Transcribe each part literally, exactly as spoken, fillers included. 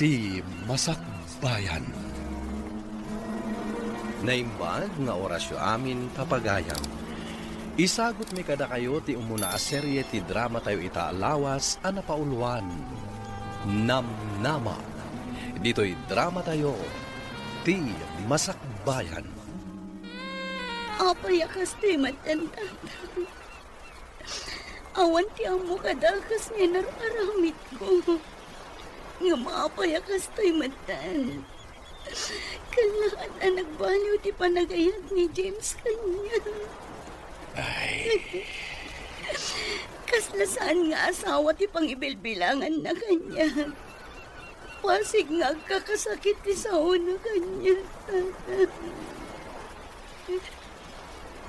Ti Masakbayan. Naimbag nga orasyo amin, papagayam. Isagutmi kadakayo ti umuna a serye ti dramatayo ita a lawas a napauloan, Namnama. Ditoy dramatayo, Ti Masakbayan. Apay a kastoy met, Tatang? Awan ti ammo kadakes nga inar-aramidko. Ngem apay a kastoy metten? Kellaat a nagbaliw ti panagayat ni James kaniak. Ay. Kasla saan nga asawa ti pangibilbilanganna kaniak. Pasig nga agkakasakit ti saona kaniak, Tatang.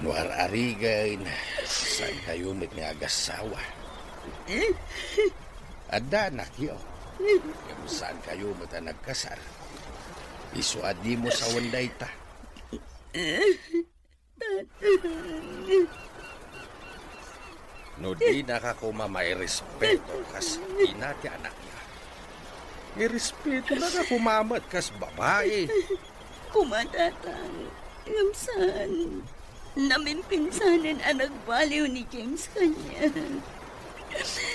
No ar-arigen, saankayo met nga agassawa. Adda anakyo. Ngem saankayo met a nagkasar. Isu a dimo sawen dayta. No dinaka koma mairespeto kas ina ti anakna, irespetonaka koma met kas babai. Koma, Tatang, ngem saan. Namimpinsanen a nagbaliw ni James kaniak.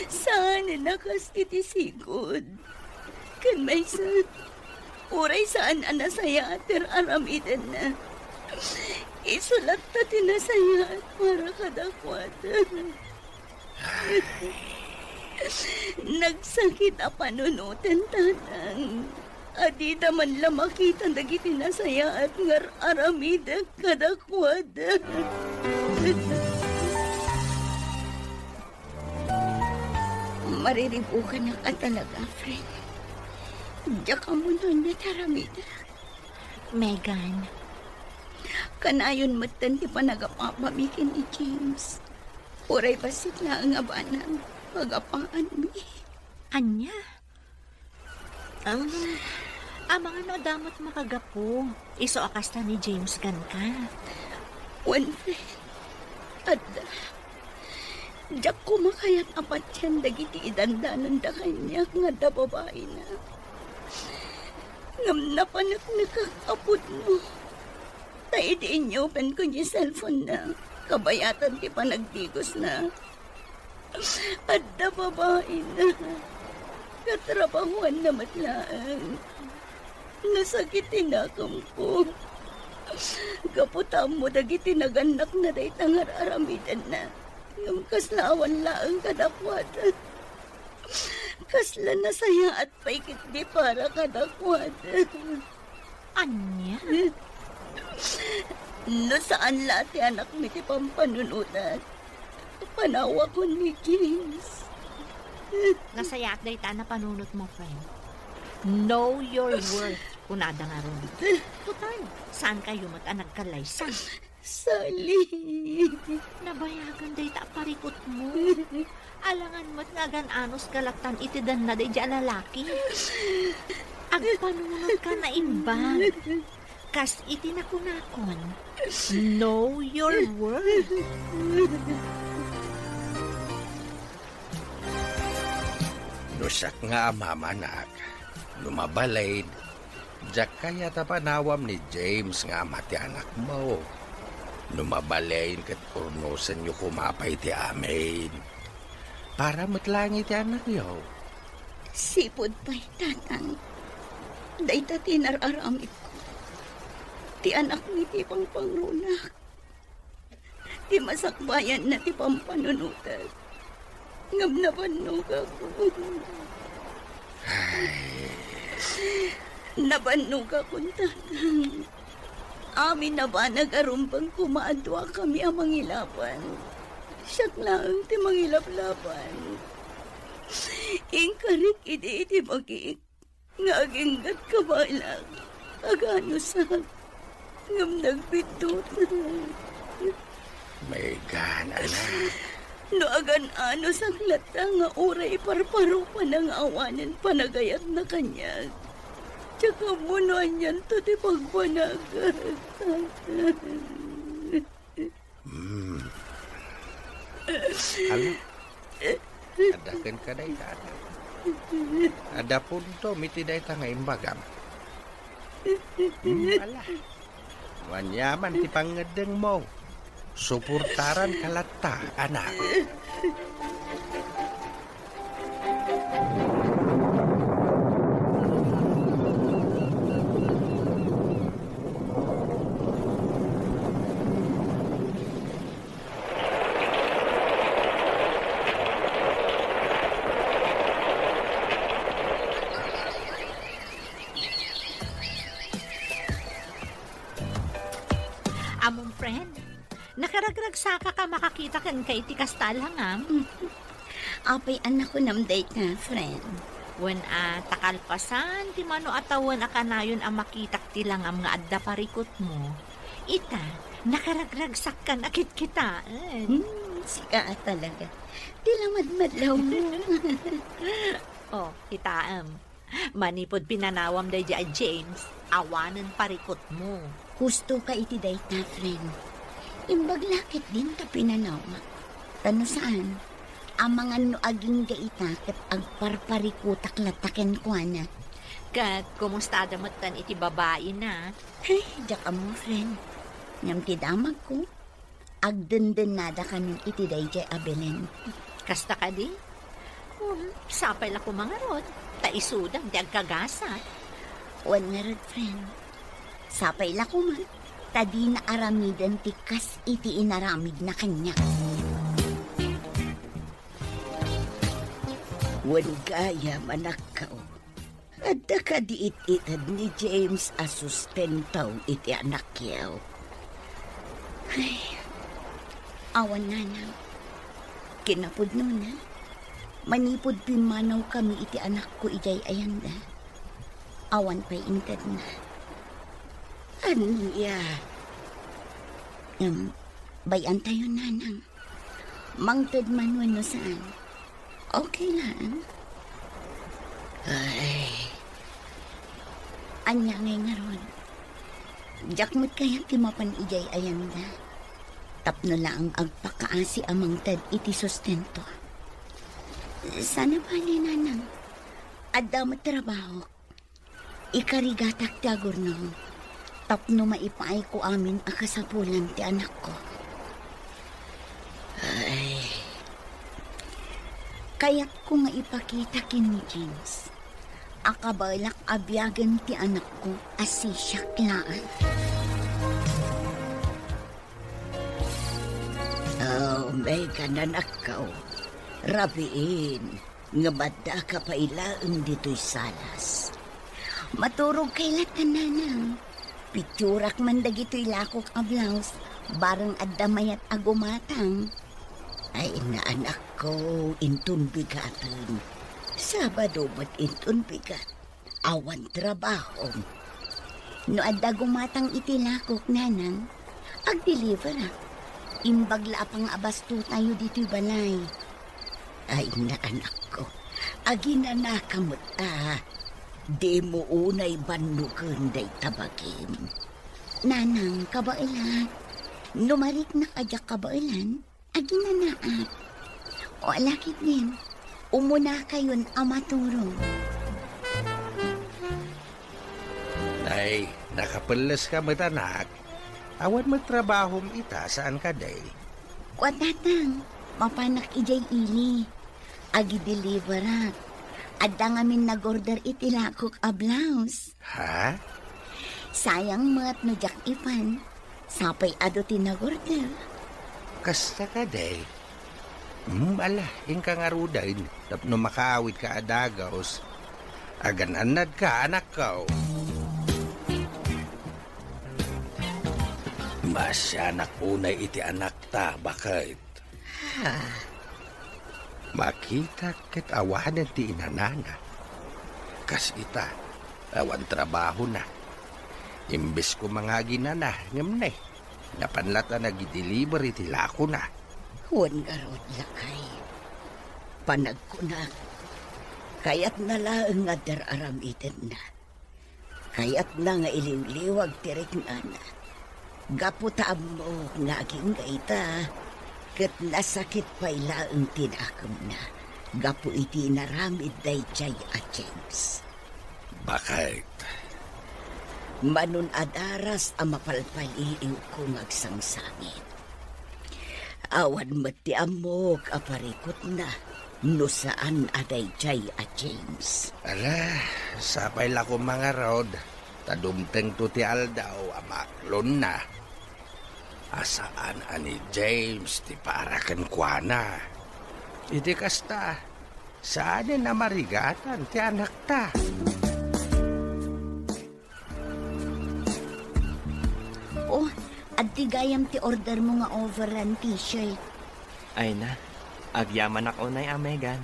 Saanen a kas iti sigud. Ken maysa, uray saan a nasayaat ti ar-aramidenna, isu latta ti nasayaat para kadakuada. Nagsakit a panunoten, Tatang, a dida man la makita dagiti nasayaat nga ar-aramidek kadakuada. Mariribukanak a talaga, Fred. Diak ammo no ania ti aramidek. Megan, kanayon metten ti panagapapami ken ni James. Uray bassit laeng a banag, pagapaanmi. Ania? Ah, amangan no adda met makagapu. Isu a kasta ni James kenka. Wen, Fred, adda. Diak koma kayat a patien dagiti idandananda kaniak nga adda babaina. Ngem napaneknekak a pudno. Ta idi inyupenko diay cellphone-na, kabayatan ti panagdigosna, adda babaina. Katrabahuanna met laeng. Nasakit ti nakemko. Gapu ta ammo dagiti nagannakna dayta nga ar-aramidenna. Ngem kasla awan laeng kadakuada. Kasla nasayaat pay ketdi para kadakuada. Ania? No saan la ti anakmi ti pampanunotak, panawakon ni James. Nasayaat dayta a napanunotmo, friend. Know your worth, kunada ngarud. Total, saankayo met a nagkallaysa. Sally. Nabayagan dayta a parikutmo. Alangan met nga agan-anos ka lattan iti danna daydiay a lalaki. Agpanunotka naimbag. Kas iti nakunakon, know your worth. No siak nga amamanak, no mabalin, diak kayat a panawam ni James nga ama ti anakmo. No mabalin ket urnosenyo koma pay ti amin. Para met laeng iti anakyo. Sipud pay, Tatang, dayta ti inar-aramidko. Ti anakmi ti pangpangrunak. Ti masakbayanna ti pampanunotek. Ngem nabannogakon. Ay. Nabannogakon, Tatang. Amin a banag a rumbeng koma a duakami a mangilaban. Siak laeng ti mangilablaban. Inkarik idi iti bagik nga aginggatka balang. Aganosak, ngem nagbiddutna. Megan, anak. No agan-anosak latta nga uray parparo panangawanen panagayatna kaniak, diak ammo no anianto ti pagbanagak. Hmm. Hala, adda kenka dayta, anak. Adda puntom iti dayta nga imbagam. Hmm, ala. Aniaman ti pangngeddengmo. Suportaranka latta, anak. Ammom, friend, nakaragragsakak a makakita kenka iti kasta a langam. Apay a nakunam dayta, friend? Wen a, ta kalpasan ti mano a tawen a kanayon a makitak ti langam nga adda parikutmo, ita, nakaragragsakkan a kitkitaen. Hmm, sika a talaga. Ti lamadmadlawmo. Oh, kitaem. Manipud pinanawam daydiay a James, awanen parikutmo. Hustoka iti dayta, friend. Imbag la ketdin ta pinanawak. Ta no saan, amangan no agingga ita ket agparparikutak latta kenkuana. Ket kumusta da metten iti babaina? Ay, diak ammo, friend. Ngem ti damagko, agdendennadakamin iti daydiay a Belen. Kasta kadi? Um, sapay la koma ngarud, ta isudan ti agkagasat. Wen ngarud, friend. Sapay la koma, ta dina aramiden ti kas iti inaramidna kaniak. Wen gayam, anakko. Adda kadi it-ited ni James a sustento iti anakyo? Ay, awan, nanang. Kinapudnona, manipud pimmanawkami iti anakko idiay ayanda, awan pay intedna. Ania? Em, bay-antayo, nanang. Mangted man wenno saan, okay lang. Ay. Ania ngay ngarud? Diak met kayat ti mapan idiay ayanda. Tapno laeng agpakaasi a mangted iti sustento. Saan a bale, nanang. Adda met trabahok. Ikarigatak ti agurnong tapno maipaayko amin a kasapulan ti anakko. Ay. Kayatko nga ipakita ken ni James a kabaelak a biagen ti anakko a sisiak laeng. Oh, Megan, anakko. Rabiin. Ngem addaka pay laeng ditoy salas. Maturogkay latta, nanang. Pitsurak man dagitoy lakok a blouse, bareng adda mayat a gumatang. Ay, naanakko, inton bigaten. Sabado met inton bigat. Awan trabahom. No adda gumatang iti lakok, nanang, agdeliverak. Imbag la a pangabastotayo ditoy balay. Ay, naanakko, aginanaka met a. Dimo unay bannogen dayta bagim. Nanang, kabaelak. No mariknak a diak kabaelan, aginanaak. O, ala ketdin, umunakayon a maturog. Nay, nakapelleska met, anak. Awan met trabahom ita, saan kadi? Kua, tatang, mapanak idiay ili. Agideliverak. Adda ngamin nagorder iti lakok a blouse. Ha? Sayang met no diak ipan. Sapay adu ti nagorder. Kasta kadi? Hmm, ala, inka ngaruden tapno makaawidka a dagus. Agan-annadka, anakko. Maasianak unay iti anakta, baket. Ah. Makitak ket awanen ti inanana. Kas ita, awan trabahona. Imbes koma nga aginana, ngem ne, napan latta nagideliver iti lakona. Wen ngarud, lakay. Panagkunak, kayatna laeng nga dar-aramidenna. Kayatna nga iliwliwag ti riknana. Gapu ta ammok nga agingga ita, ket nasakit pay laeng ti nakemna. gapu iti inaramid daydiay a James. Bakit? Manon a daras a mapalpaliiwko nga agsangsangit. Awan met ti ammok a parikutna no saan a daydiay a James. Ala, sapay la koma ngarud, ta dumtengto ti aldaw a maaklonna. A saan a ni James ti para kenkuana. Iti kasta, saanen a marigatan ti anakta. Oh, adda gayam ti order mo nga overall t-shirt. Ay na, agyamanak unay a, Megan.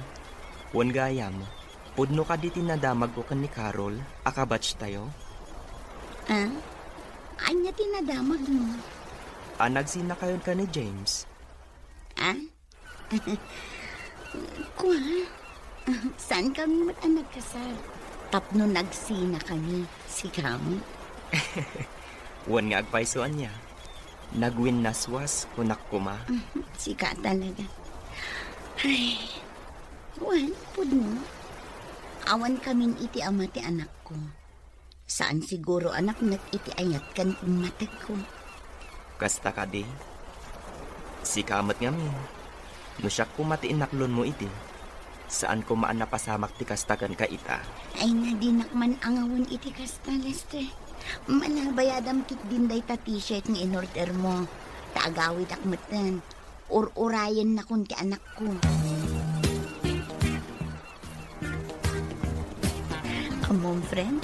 Wen gayam, pudno kadi ti nadamagko ken ni Carol a kabatch tayo? Ah? Ania ti nadamagmo? A, nagsinakayon ken ni James. Ah? Kua, saan kami met a nagkasar? Tapno nagsinakami, sika met. Wen nga agpayso ania, nagwinnaswas, kunak koma. Sika talaga. Ay, wen, pudno. Awan kamin iti ama ti anakko. Saan siguro a napnek iti ayat ken pammategko. Kasta kadi? Sika met ngamin. No siak koma ti inaklonmo idi, saan koma a napasamak ti kasta kenka ita. Ay na, dinak man angawen iti kasta, Lester. Mala, bayadam ketdin dayta t-shirt nga in-order mo. Ta agawidak metten. Ur-urayennakon ti anakko. Ammom, friend?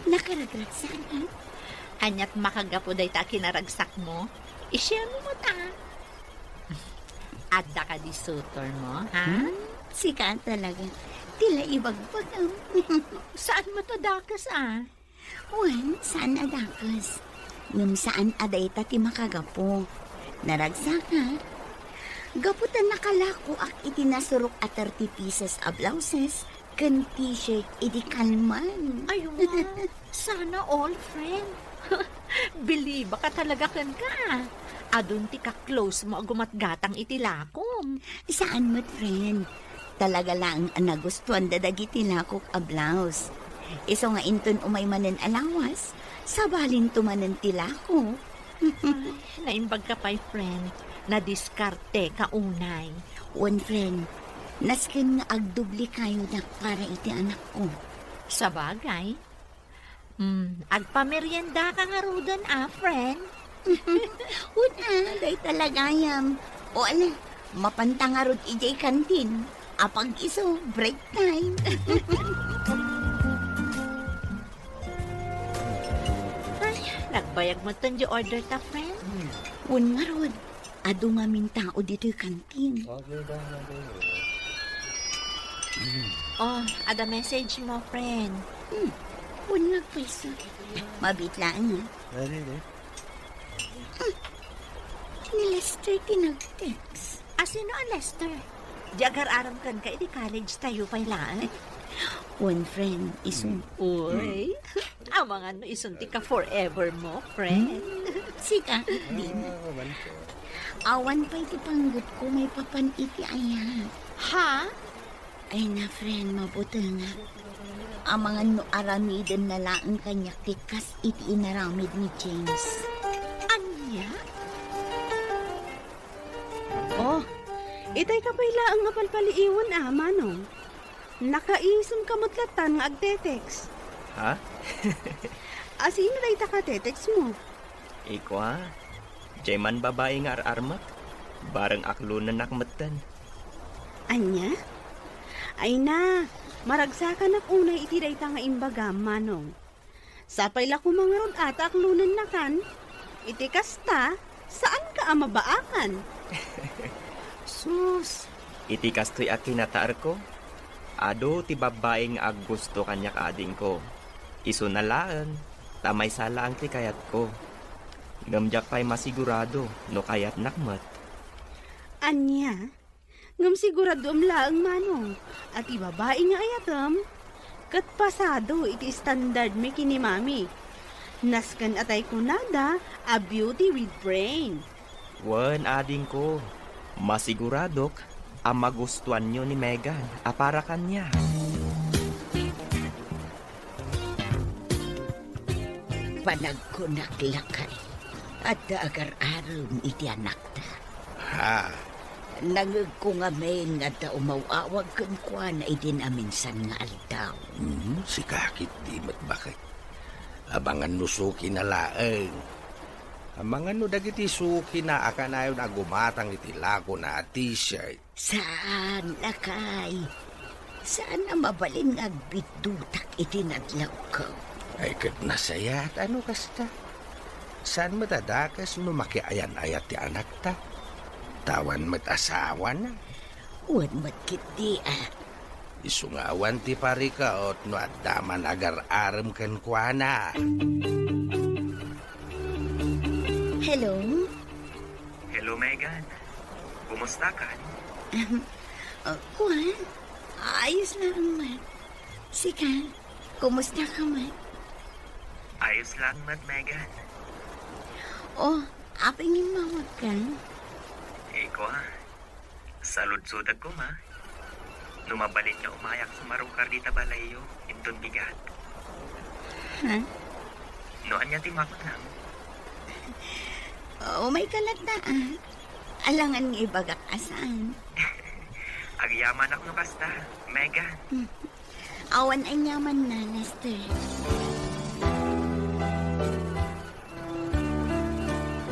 Nakaragragsak, eh? Aniat makagapu dayta a kinaragsakmo? I-share mo met, a. Adda kadi suitor mo, ha? Hmm? Sika talaga. Ti la ibagbagam. Saan met a dakes, a? Wen, saan a dakes. Ngem saan a dayta ti makagapu. Naragsakak. Gapu ta nakalakoak iti nasurok a thirty pieces a blouses ken t-shirt idi kalman. Ay, wa. Sana all, friend. Believe ka talaga kenka. Adun ti ka-close mo a gumatgatang iti lakom. Saan met, friend. Talaga laeng a nagustuanda dagiti lakok a blouse. Isu nga inton umay manen a lawas, sabalinto manen ti lako. Ay, naimbag ka pay, friend. Nadiskarteka unay. Wen, friend, nasken nga agdubli kayodak para iti anakko. Sabagay. Hmm, agpameriendaka ngaruden, a, friend? Wen, a, dayta la gayam. O, ala, mapanta ngarud idiay kantin. Apag-isu, break time. Ay, nagbayag metten diay order ta, friend. Wen ngarud, adu ngamin tao ditoy kantin. Oh, ada message mo, friend. Hmm. Wen nga, pwesto. Mabiit laeng, a. Ni Lester ti nag-text. A, sino a Lester? Di agar-aram kenka idi college tayo pay laeng? Wen, friend, isu. Uy, amangan no isun ti ka-forever mo, friend. Hmm, sika, din. Awan pay ti panggepko maipapan iti ayat. Ha? Ay na, friend, mabutengak. Amangan no aramidenna laeng kaniak ti kas iti inaramid ni James. Ania? Oh, itay ka pay laeng nga palpaliiwen, a, Manong. Nakaisem ka met latan nga agte-text. Ha? A, sino dayta ka te-text mo? Ikua, diay man babai nga ar-armek, bareng aklonennak metten. Ania? Ay na, maragsakanak unay iti dayta nga imbagam, Manong. Sapay la koma ngarud a ta aklonennakan. Iti kasta, saanka a mabaakan. Sus, iti kastoy a kinataerko, adu ti babbai nga aggusto kaniak, adingko. Isuna laeng, ta maysa laeng ti kayatko. Ngem diak pay masigurado no kayatnak met. Ania? Ngem siguradoem laeng, Manong, a ti babai nga ayatem ket pasado iti standard mi ken ni Mami. Nasken a tay kunada a beauty with brain. Wen, adingko, masiguradok a magustuanyo ni Megan a para kaniak. Panagkunak lakay, adda agar-arem iti anakta. Ha? Nangegko ngamin nga adda umaw-awag kenkuana idin a minsan nga aldaw. Hmm, sika ketdi met baket. Amangan no sukina laeng. Amangan no dagiti sukina a kanayon a gumatang iti lakona a t-shirt. Saan, lakay. Saan a mabalin nga agbiddutak iti nadlawko. Ay, ket nasayaat a no kasta. Saan met a dakes no makiayan-ayat ti anakta? Ta awan met asawana. Wen met ketdi a. Isu nga awan ti parikaot no adda man agar-arem kenkuana. Hello? Hello, Megan. Kumusta ka? Ahem. Ah, kuan? Ayos lang man. Sika, kumusta ka man? Ayos lang met, Megan. Oh, apay nga immawag ka? Iko, ah. Saludsodek koma. No mabalin nga umayak sumarungkar dita balayyo, inton bigat. Ha? No ania ti makunam? Umay ka latta, ah. Alangan nga ibagak a saan. Agyamanak no kasta, Megan. Hmm. Awan aniamanna, Lester.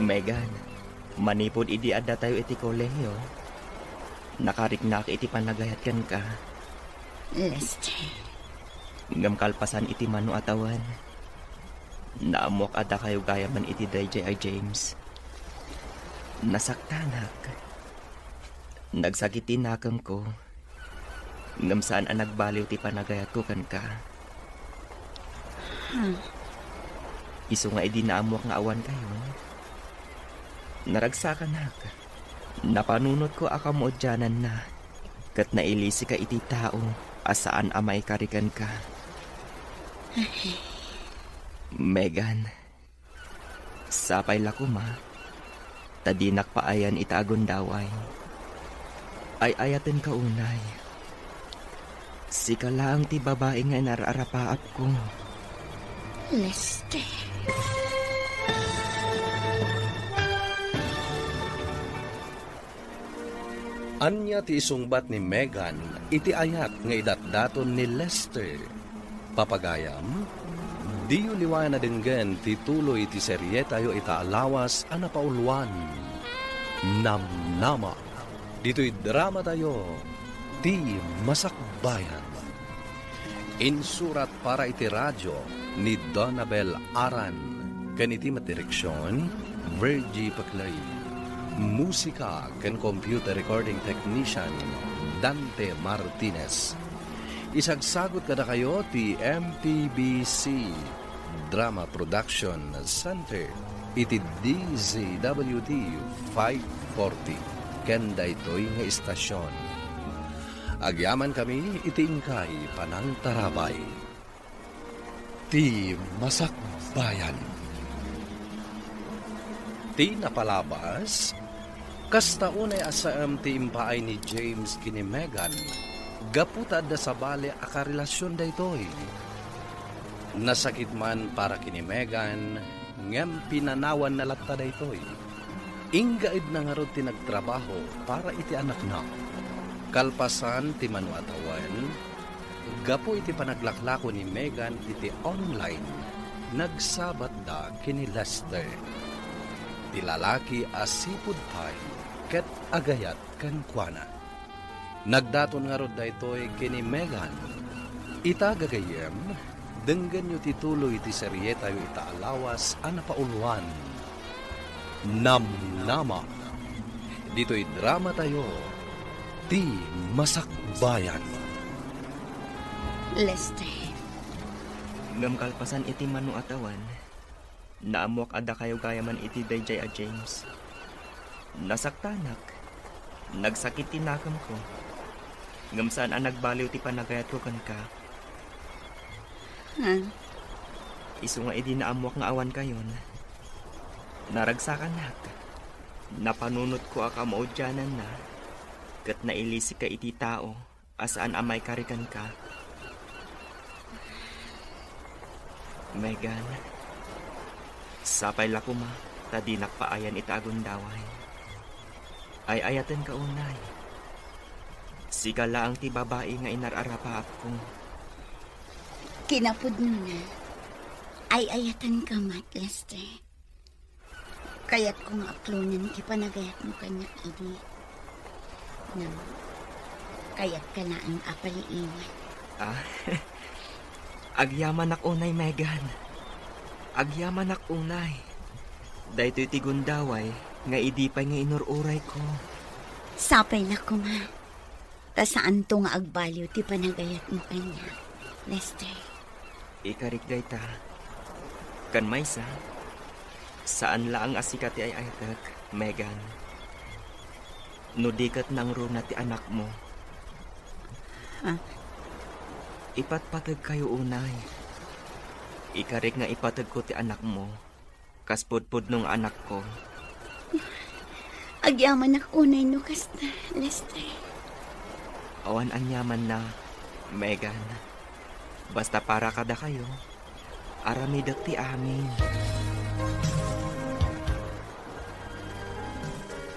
Megan, manipud idi addatayo iti kolehiyo, nakariknak iti panagayat kenka. Lester. Ngem kalpasan iti mano a tawen, naammoak a dakayo gayamen iti daydiay a James. Nasaktanak. Nagsakit ti nakemko. Ngem saan a nagbaliw ti panagayatko kenka. Hmm. Isu nga idi naammoak nga awan kayo, naragsakanak. Napanunotko a kamaudiananna, ket nailisika iti tao a saan a maikari kenka. Megan, sapay la koma, ta dinak paayan ita a gundaway. Ay-ayatenka unay. Sika laeng ti babai nga inar-arapaapko. Lester. Ania ti isungbat ni Megan iti ayat nga idatdaton ni Lester? Papagayam, diyo liwayan a denggen ti tuloy ti serietayo ita a lawas a napauluan, Namnama. Ditoy dramatayo, Ti Masakbayan. Insurat para iti radio ni Donabel Aran, ken iti met direksion, Virgie Paclay. Musika ken computer recording technician, Dante Martinez. Isagsagut kadakayo ti M P B C Drama Production Center iti D Z W T five forty ken daytoy nga istasion. Agyamankami iti inkay panangtarabay. Ti Masakbayan. Ti napalabas, kasta unay a saem ti impaay ni James ken ni Megan, gapu ta adda sabali a karelasion daytoy. Nasakit man para ken ni Megan, ngem pinanawanna latta daytoy. Inggaedna ngarud ti nagtrabaho para iti anakna. Kalpasan ti mano a tawen, gapu iti panaglaklako ni Megan iti online, nagsabatda ken ni Lester. Ti lalaki a sipud pay ket agayat kenkuana. Nagdaton ngarud daytoy ken ni Megan. Ita, gagayyem, denggenyo ti tuloy ti serietayo ita a lawas a napauluan, Namnama. Ditoy dramatayo, Ti Masakbayan. Lester. Ngem kalpasan iti mano a tawen, naammoak a dakayo gayamen iti daydiay a James. Nasaktanak. Nagsakit ti nakemko. Ngem saan a nagbaliw ti panagayatko kenka. Ha? Isu nga idi naammoak nga awan kayon, naragsakanak. Napanunotko a kamaudiananna. ket nailisika iti tao a saan a maikari kenka. Megan, sapay la koma ta dinak paayan ita a gundaway. Ay-ayatenka unay. Sika laeng ti babai nga inar-arapaapko. Kinapudnona, ay-ayatenka met, Lester. Kayatko nga aklonen ti panagayatmo kaniak idi. Ngem, kayatka laeng a paliiwan. Ah, agyamanak unay, Megan. Agyamanak unay. Daytoy ti gundaway nga idi pay nga inur-urayko. Sapay la koma. Ta saanto nga agbaliw ti panagayatmo kaniak, Lester. Ikarik dayta. Ken maysa, saan laeng a sika ti ay-ayatek, Megan. No di ket nangruna ti anakmo. Ha? Ipatpategkayo unay. Ikarik nga ipategko ti anakmo kas pudpudno nga anakko. Agyamanak unay no kasta, Lester. Awan aniamanna, Megan. Basta para kadakayo, aramidek ti amin.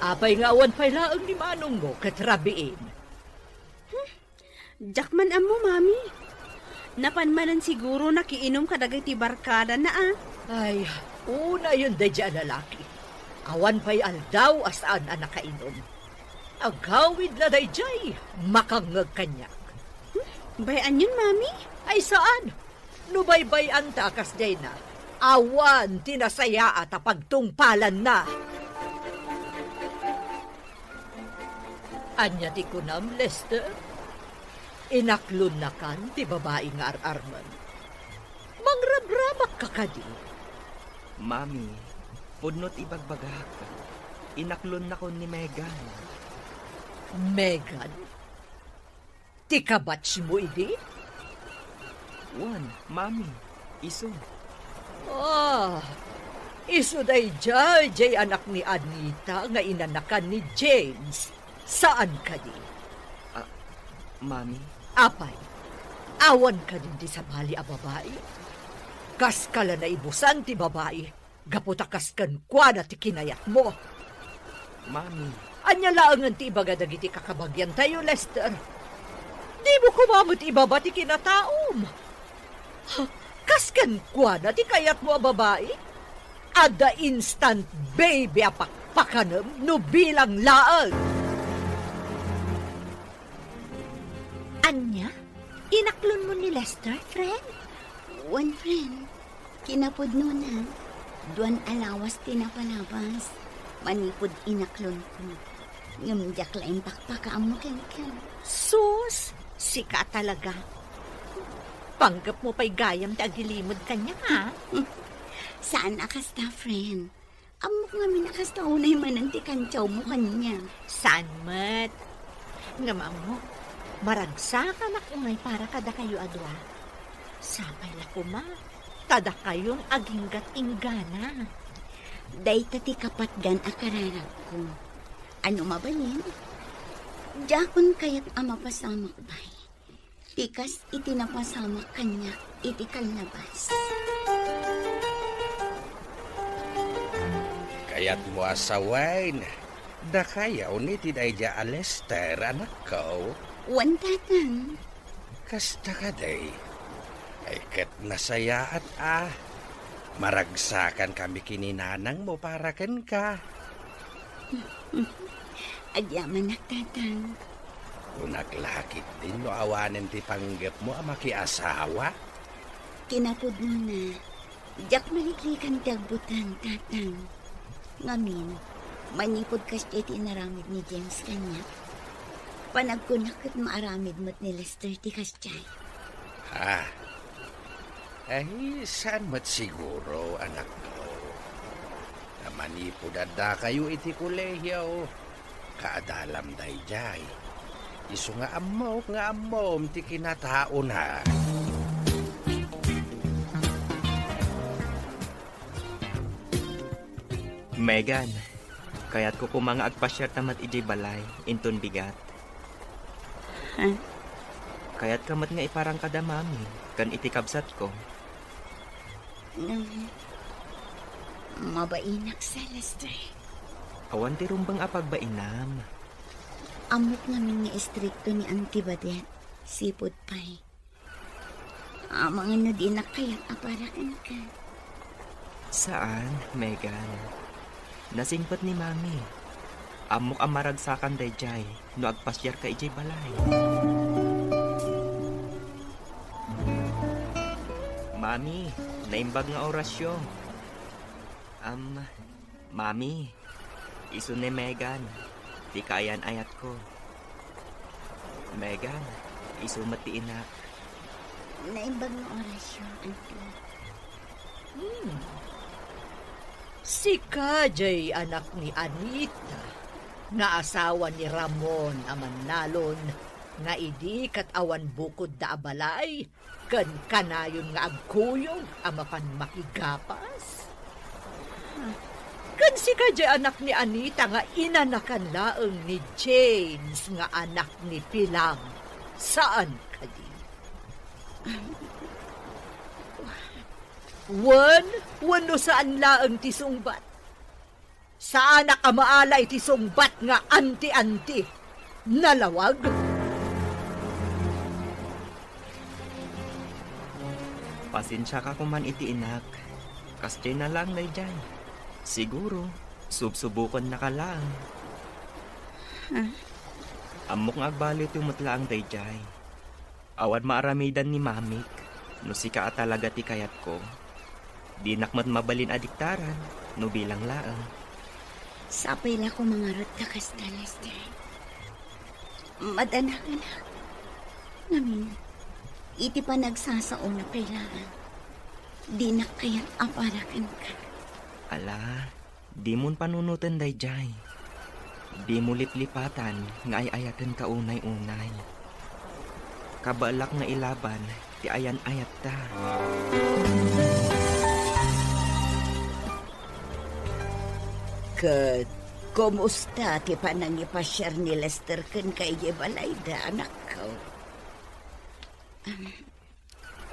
Apay nga awan pay laeng ni manongmo ket rabiin? Diak man ammo, Mami. Napan manen siguro nakiinum kadagiti barkadana, a. Ay, unayen daydiay a lalaki. Awan pay aldaw a saan a nakainum. Agawid la daydiay, makangngeg kaniak. Hmm? Bay-anyon, Mami? Ay, saan. No baybay-anta a kasdiayna, awan ti nasayaat a pagtungpalanna. Ania ti kunam, Lester? Inaklonnakan ti babai nga ar-armen. Mangrabrabakka kadi? Mami, pudno ti ibagbagak. Inaklonnakon ni Megan. Megan? Ti kabatsmo idi? Wen, Mami, isu. Ah, isu daydiay, diay anak ni Anita nga inanakan ni James. Saan kadi? Ah, Mami? Apay, awan kadin ti sabali a babai? Kaska la naibusan ti babai gapu ta kas kenkuana ti kinayatmo. Mami. Ania laengen ti ibaga dagiti kakabagiantayo, Lester? Dimo koma met ibaba ti kinataom. Ha, kas kenkuana ti kayatmo a babai? Adda instant baby a pakpakanem no bilang laeng. Ania? Inaklonmo ni Lester, friend? Wen, friend. Kinapudnona, duan a lawas ti napalabas manipud inaklonko. Ngem diak laeng pakpakaammo kenka. Sus, sika talaga. Panggepmo pay gayam ti agilimud kaniak, a? Saan a kasta, friend. Ammok ngamin a kasta unay manen ti kantiawmo kaniak. Saan met. Ngem ammok, maragsakanak unay para kadakayo a dua. Sapay la koma ta dakayon aginggat inggana. Dayta ti kapatgan a kararagko. Ano mabalin? Diakon kayat a mapasamak, bay. Ti kas iti napasamak kaniak iti kalnabas. Kayatmo a sawen, dakayo ni ti daydiay a Lester, anakko? Wen, tatang. Kasta kadi? Ay, ket nasayaat a. Maragsakankami ken ni nanangmo para kenka. Agyamanak, tatang. Kunak la ketdin no awanen ti panggepmo a makiasawa? Kinapudnona, diak maliklikan ti agbutang, tatang. Ngamin, manipud kasdiay ti inaramid ni James kaniak, panagkunak ket maaramid met ni Lester ti kasdiay. Ah. Ay, saan met siguro, anakko? Ta manipud addakayo iti kolehio, kaadalam daydiay. Isu nga ammok nga ammom ti kinataona. Megan, kayatko koma nga agpasiarta met idiay balay, inton bigat. Kayatka met nga iparang kada mami ken iti kabsatko. Mm. Mabainak sa, Lester. Awan ti rumbeng a pagbainam. Ammok ngamin nga istrikto ni Auntie Badet, sipud pay. Amangan no dinak kayat a para kenka. Saan, Megan. Nasingpet ni Mami. Ammok a maragsakan daydiay no agpasiarka idiay balay. Mami, naimbag nga orasyo. Am, Mami, isu ni Megan, ti kaayan-ayatko. Megan, isu met ti inak. Naimbag nga orasyo, Auntie. Hmm. Sika jay anak ni Anita, nga asawa ni Ramon a mannalon, nga idi ket awan bukodda a balay, ken kanayon nga agkuyog a mapan makigapas? Ken sika jay anak ni Anita nga inanakan laeng ni James nga anak ni Pilang, saan kadi? Wen, wenno saan laeng ti sungbat? Saanak a maala iti sungbat nga anti-anti. Nalawag? Pasensiaka koman iti inak. Kasdiay na laeng daydiay. Siguro, subsubokannaka laeng. Huh? Ammok nga agbaliwto met laeng daydiay. Awan maaramidan ni Mamik, no sika a talaga ti kayatko. Dinak met mabalin a diktaran, no bilang laeng. Sapay la koma ngarud ta kasta, Lester. Madanakenak. Ngamin, iti panagsasaona pay laeng, dinak kayat a para kenka. Ala, dimon panunoten daydiay. Dimo liplipatan nga ay-ayatenka unay-unay. Kabaelak nga ilaban ti ayan-ayatta. Ket kumusta ti panangipasiar ni Lester kenka idiay balayda, anakko? Am,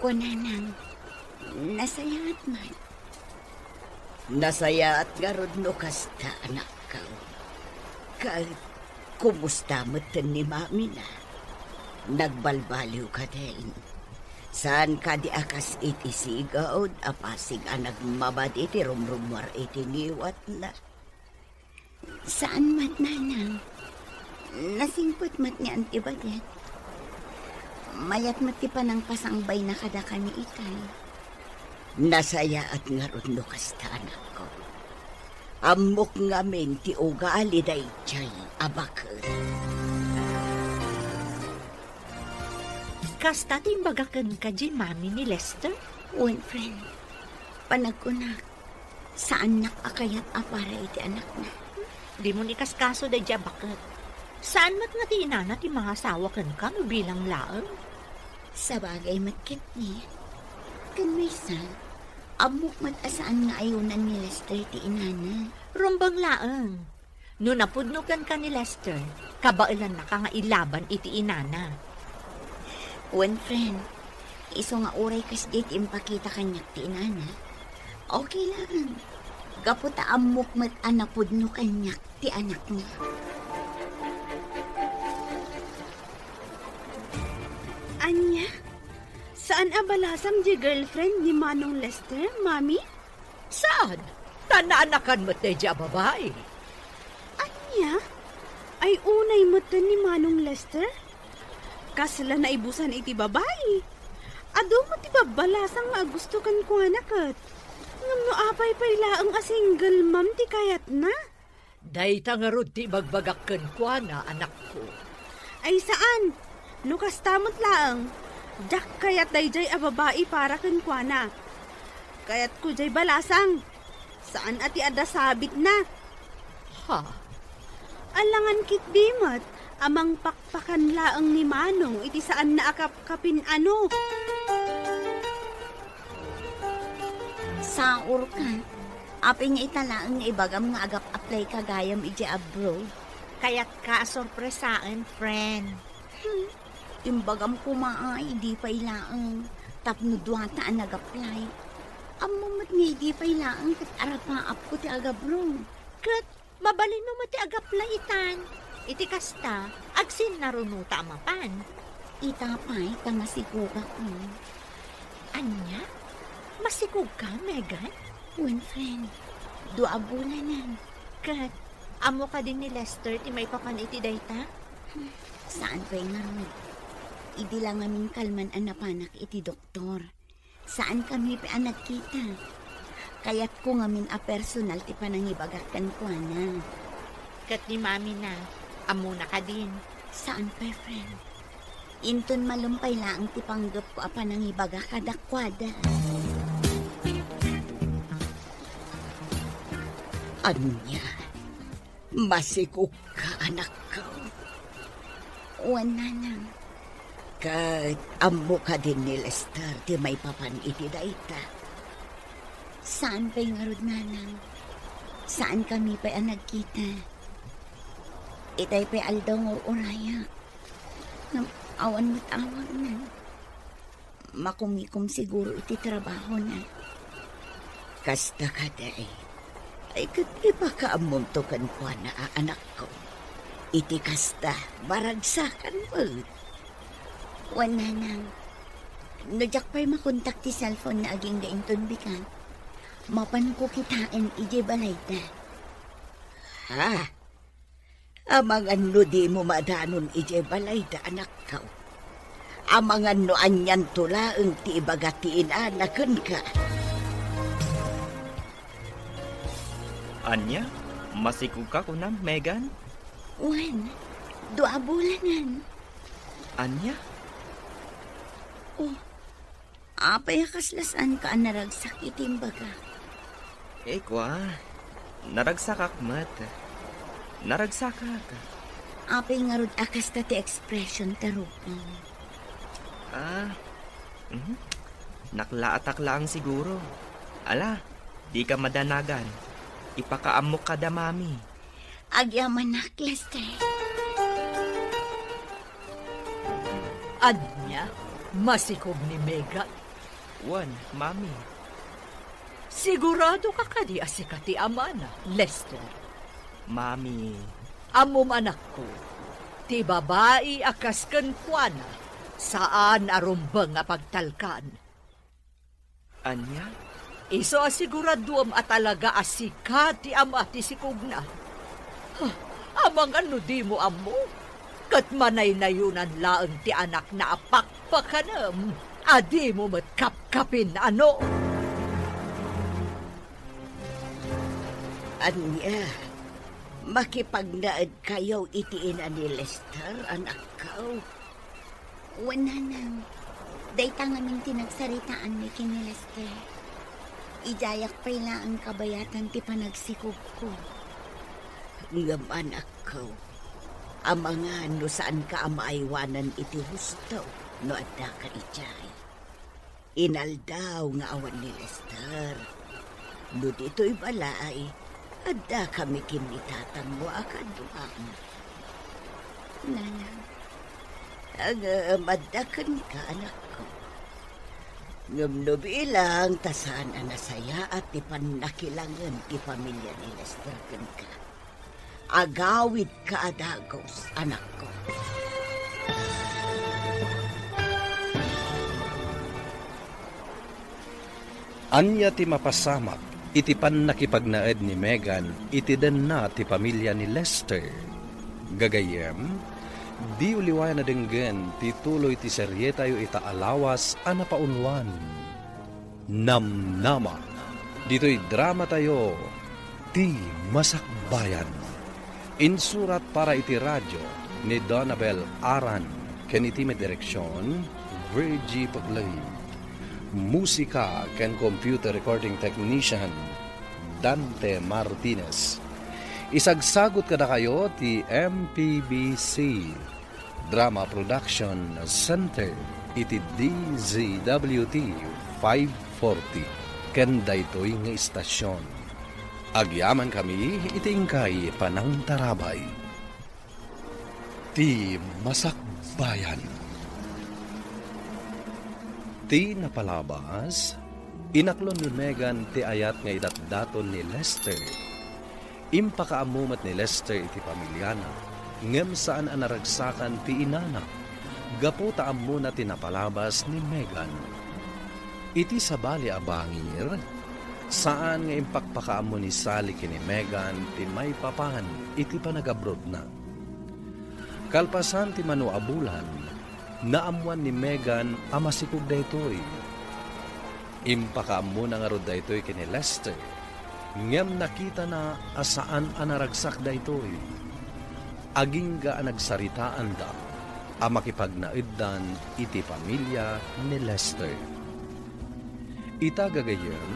Kunanang, nasayaat man. Nasayaat ngarud no kasta, anakko. Ket kumusta metten ni mamina? Nagbalbaliw kadin? Saan kadi a kas iti sigud a pasig a nagmabadi ti rumrumuar iti ngiwatna? Saan met, nanang. Nasingpet met ni Auntie Badet. Mayat met ti panangpasangbayna kadakami itay. Nasayaat ngarud no kasta, anakko. Ammok ngamin ti ugali daydiay a baket. Kasta ti imbaga kenka diay mami ni Lester? Wen, friend. Panagkunak, saannak a kayat a para iti anakna. Dimon ikaskaso daydiay a baket. Saan met nga ti inana ti mangasawa kenka no bilang laeng? Sabagay met ketdi. Ken maysa, ammok met a saan nga ayonan ni Lester ti inana. Rumbeng laeng. No napudno kenka ni Lester, kabaelannaka nga ilaban iti inana. Wen, friend, isu nga uray kasdiay ti impakita kaniak ti inana, okay laeng. Gapu ta ammok met a napudno kaniak ti anakna. Ania? Saan a balasang diay girlfriend ni Manong Lester, Mami? Saan? Ta naanakan met daydiay a babai. Ania? Ay unay metten ni Manong Lester? Kasla naibusan iti babai. Adu met ti babbalasang nga agusto kenkuana ket. Ngem no apay pay laeng a single mom ti kayatna? Dayta ngarud ti ibagbagak kenkuana, anakko. Ay saan! No kasta met laeng, diak kayat daydiay a babai para kenkuana. Kayatko diay balasang. Saan a ti adda sabitna. Ha? Alangan ketdi met a mangpakpakan laeng ni Manong iti saanna a kapkapin-ano. Saurka. Apay nga ita laeng nga ibagam nga agap-applyka gayam idiay abroad? Kayatka a sorpresaen, friend. Hmm. Imbagam koma a idi pay laeng tapno duata a nag-apply. Ammom met nga idi pay laeng ket arapaapko ti agabrong. Ket mabalinmo met ti agaplay itan. Iti kasta, agsinnarunota a mapan. Ita pay ta masigogak, no? Ania? Masigogka, Megan? Wen, friend. Dua a bulanen. Ket, ammo kadi ni Lester ti maipapan iti dayta? Saan pay ngarud. Idi la ngamin kalman a napanak iti doktor. Saankami pay a nagkita. Kayatko ngamin a personal ti panangibagak kenkuana. Ket ni mamina, ammona kadin? Saan pay, friend. Inton malem pay laeng ti panggepko a panangibagak kadakuada. Ania? Masigogka, anakko? Wen, nanang. Ket ammo kadin ni Lester ti maipapan iti dayta? Saan pay ngarud, nanang. Saankami pay a nagkita. Itay pay aldaw nga ur-urayak. Ngem awan met awagna. Makumikom siguro iti trabahona. Kasta kadi, ay ket ipakaammomto kenkuana a anakko. Iti kasta, maragsakan met. Wen, nanang, no diak pay makontak ti cellphone-na agingga inton bigat, mapanko kitaen idiay balayda. Ha? Amangan no dimo madanon idiay balayda, anakko. Amangan no anianto laeng ti ibaga ti inana kenka. Ania? Masigogka kunam, Megan? Wen, dua a bulanen. Ania? Oh, apay a kasla saanka a naragsak iti imbagak? Eh, kua, naragsakak met. Naragsakak. Apay ngarud a kasta ti expression ta rupam? Ah, mhm. Naklaatak laeng siguro. Ala, dika madanagan. Ipakaammok kada mami. Agyamanak, Lester. Ania? Masikog ni Megan? Wen, mami. Siguradoka kadi a sika ti amana, Lester? Mami. Ammom, anakko, ti babai a kas kenkuana, saan a rumbeng a pagtalkan. Ania? Isu a siguraduem a talaga a sika ti ama ti sikogna. Huh, amangan no dimo ammo, ket manaynayonan laeng ti anakna a pakpakanem a dimo met kapkapin-ano. Ania, makipagnaedkayo iti ina ni Lester, anakko? Wen, nanang, dayta ngamin ti nagsaritaanmi ken ni Lester. Idiayak pay laeng kabayatan ti panagsikogko. Ngem, anakko, amangan no saanka a maaywanan iti husto no addaka idiay. Inaldaw nga awan ni Lester. No ditoy balay, addakami ken ni tatangmo a kaduam. Nanang. Ngem adda kenka, anakko. Ngem no bilang ta saan a nasayaat ti pannakilangen ti pamilia ni Lester kenka. Agawidka a dagus, anakko. Ania ti mapasamak iti pannakipagnaed ni Megan iti denna ti pamilia ni Lester? Gagayyem, diyo liwayan a denggen ti tuloy ti serietayo ita a lawas a napaunwan. Namnama. Ditoy dramatayo, Ti Masakbayan. Insurat para iti radio ni Donabel Aran ken iti may direksion, Virgie Paclay. Musika ken computer recording technician, Dante Martinez. Isagsagut kadakayo ti M P B C Drama Production Center iti D Z W T five forty ken daytoy nga istasion. Agyamankami iti inkay panangtarabay. Ti Masakbayan. Ti napalabas, inaklon ni Megan ti ayat nga idatdaton ni Lester. Impakaammo met ni Lester iti pamiliana, ngem saan a naragsakan ti inana, gapu ta ammona ti napalabas ni Megan. Iti sabali a bangir, saan nga impakpakaammo ni Sally ken ni Megan ti maipapan iti panagabrodna. Kalpasan ti mano a bulan, naammoan ni Megan a masikog daytoy. Impakaammona ngarud daytoy ken ni Lester, ngem nakitana a saan a naragsak daytoy. Agingga a nagsaritaanda a makipagnaeddan iti pamilia ni Lester. Ita gagayyem,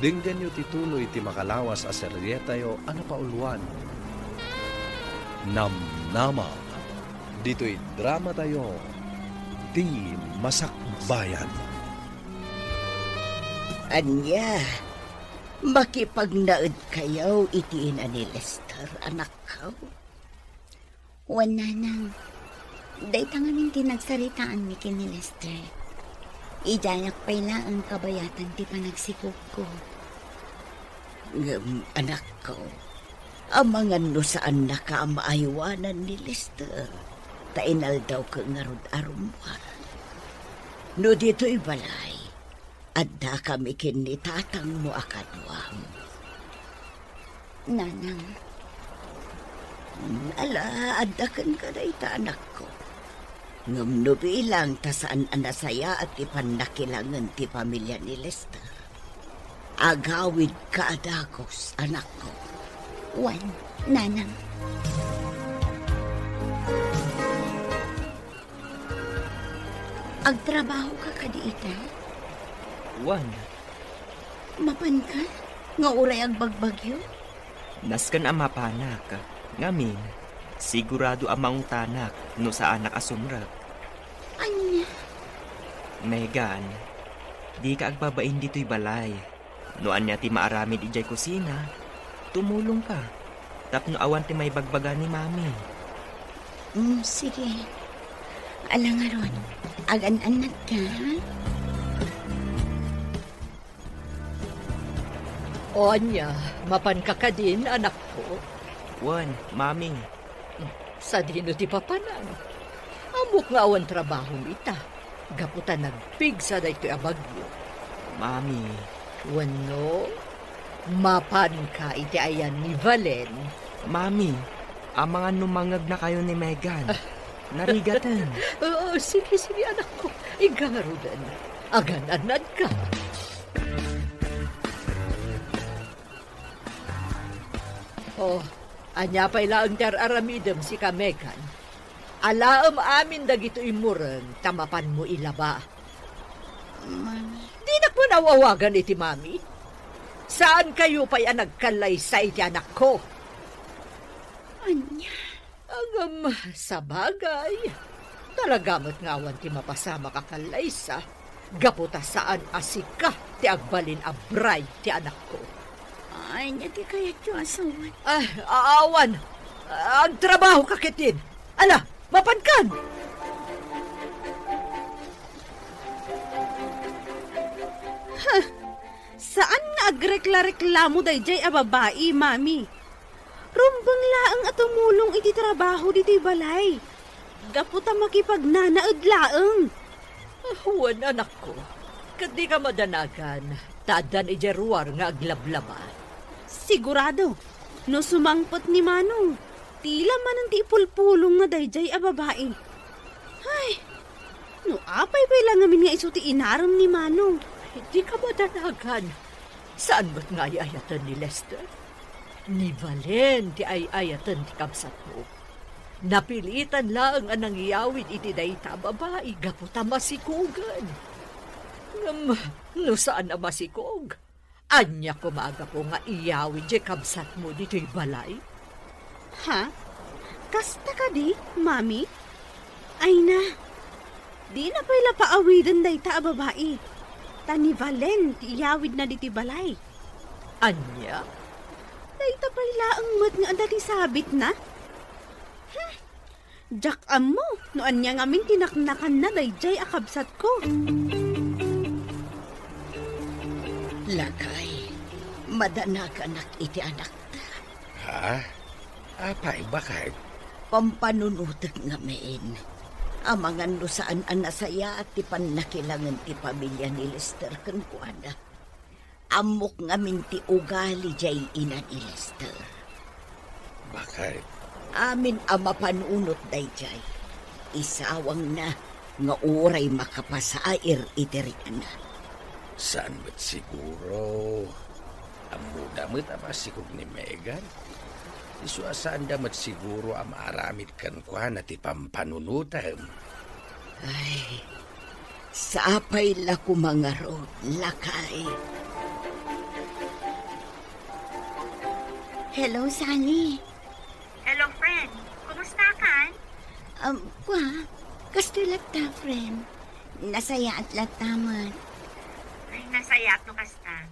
denggenyo ti tuloy ti makalawas a serietayo a napauluan, Namnama, ditoy dramatayo, Ti Masakbayan. Ania, makipagnaedkayo iti ina ni Lester, anakko? Wen, nanang, dayta ngamin ti nagsaritaanmi ken ni Lester. Idiayak pay laeng kabayatan ti panagsikogko. Ngem, anakko, amangan no saannaka a maaywanan ni Lester, ta inaldawko ngarud a rummuar. No ditoy balay, addakami ken ni tatangmo a kaduam. Nanang. Ala, adda kenka dayta, anakko. Ngem no bilang ta saan a nasayaat ti pannakilangen ti pamilia ni Lester, agawidka a dagus, anakko. Wen, nanang. Agtrabahoka kadi ita? Wen. Mapanka nga uray agbagbagyo? Nasken a mapanak, ngamin, sigurado a mangutanak no saanak a sumrek. Ania? Megan, dika agbabain ditoy balay. No ania ti maaramid idiay kusina, tumulongka tapno awan ti maibagbaga ni Mami. Mm, sige. Ala ngarud, agan-annadka, ha? O ania, mapanka kadin, anakko? Wen, Mami. Sadino ti papanam? Ammok nga awan trabahom ita, gapu ta nagpigsa daytoy a bagyo. Mami. Wenno, mapanka iti ayan ni Valen? Mami, amangan no mangngegnakayo ni Megan. Narigaten. Oo, sige, sige, anakko. Inka ngaruden. Agan-annadka. Oh, ania pay laeng ti ar-aramidem, sika, Megan? Alaem amin dagitoy immureng ta mapanmo ilaba. Mami. Dinak man aw-awagan iti mami. Saankayo pay a nagkallaysa iti anakko. Ania? Ngem, sabagay, talaga met nga awan ti mapasamak a kallaysa, gapu ta saan a sika ti agbalin a bride ti anakko. Ania ti kayatyo a sawen? Ah, a-, awan. Agtrabahoka ketdin. Ala, mapankan! Huh, saan nga agrekla-reklamo daydiay a babai, Mami. Rumbeng laeng a tumulong iti trabaho ditoy balay, gapu ta makipagnanaed laeng. Ah, wen, anakko, ket dika madanagan ta addan idiay ruar nga aglablaba. Sigurado, no sumangpet ni Manong, tila manen ti ipulpulongna daydiay a babai. Ay, no apay pay la ngamin nga isu ti inarem ni Manong? Dika madanagan. Saan met nga ay-ayaten ni Lester? Ni Valen ti ay-ayaten ti kabsatmo. Napilitan laeng a nangiyawid iti dayta a babai gapu ta masikogen. Ngem no saan a masikog, ania koma a gapu nga iyawid ti kabsatmo ditoy balay? Ha? Kasta kadi, Mami? Ay na, dina pay la paawiden dayta a babai, ta ni Valen ti iyawidna ditoy balay. Ania? Dayta pay laeng met nga adda ti sabitna? Hmm, diak ammo no ania ngamin ti naknakanna daydiay a kabsatko. Lakay, madanaganak iti anakta. Ha? Apay, baket? Pampanunotek ngamin. Amangan no saan a nasayaat ti pannakilangen ti pamilia ni Lester kenkuana. Ammok ngamin ti ugali diay ina ni Lester. Baket? Amin a mapanunot daydiay, isawangna nga uray makapasair iti rikna. Saan met siguro. Ammoda met a masikog ni Megan. Isu a saanda met siguro a maaramid kenkuana ti pampanunotem. Ay, sapay la koma ngarud, lakay. Hello, Sally. Hello, friend. Kumusta kan? Um, kwa, kastoy latta, friend. Nasayaat latta met. Ay, nasayaat no kasta.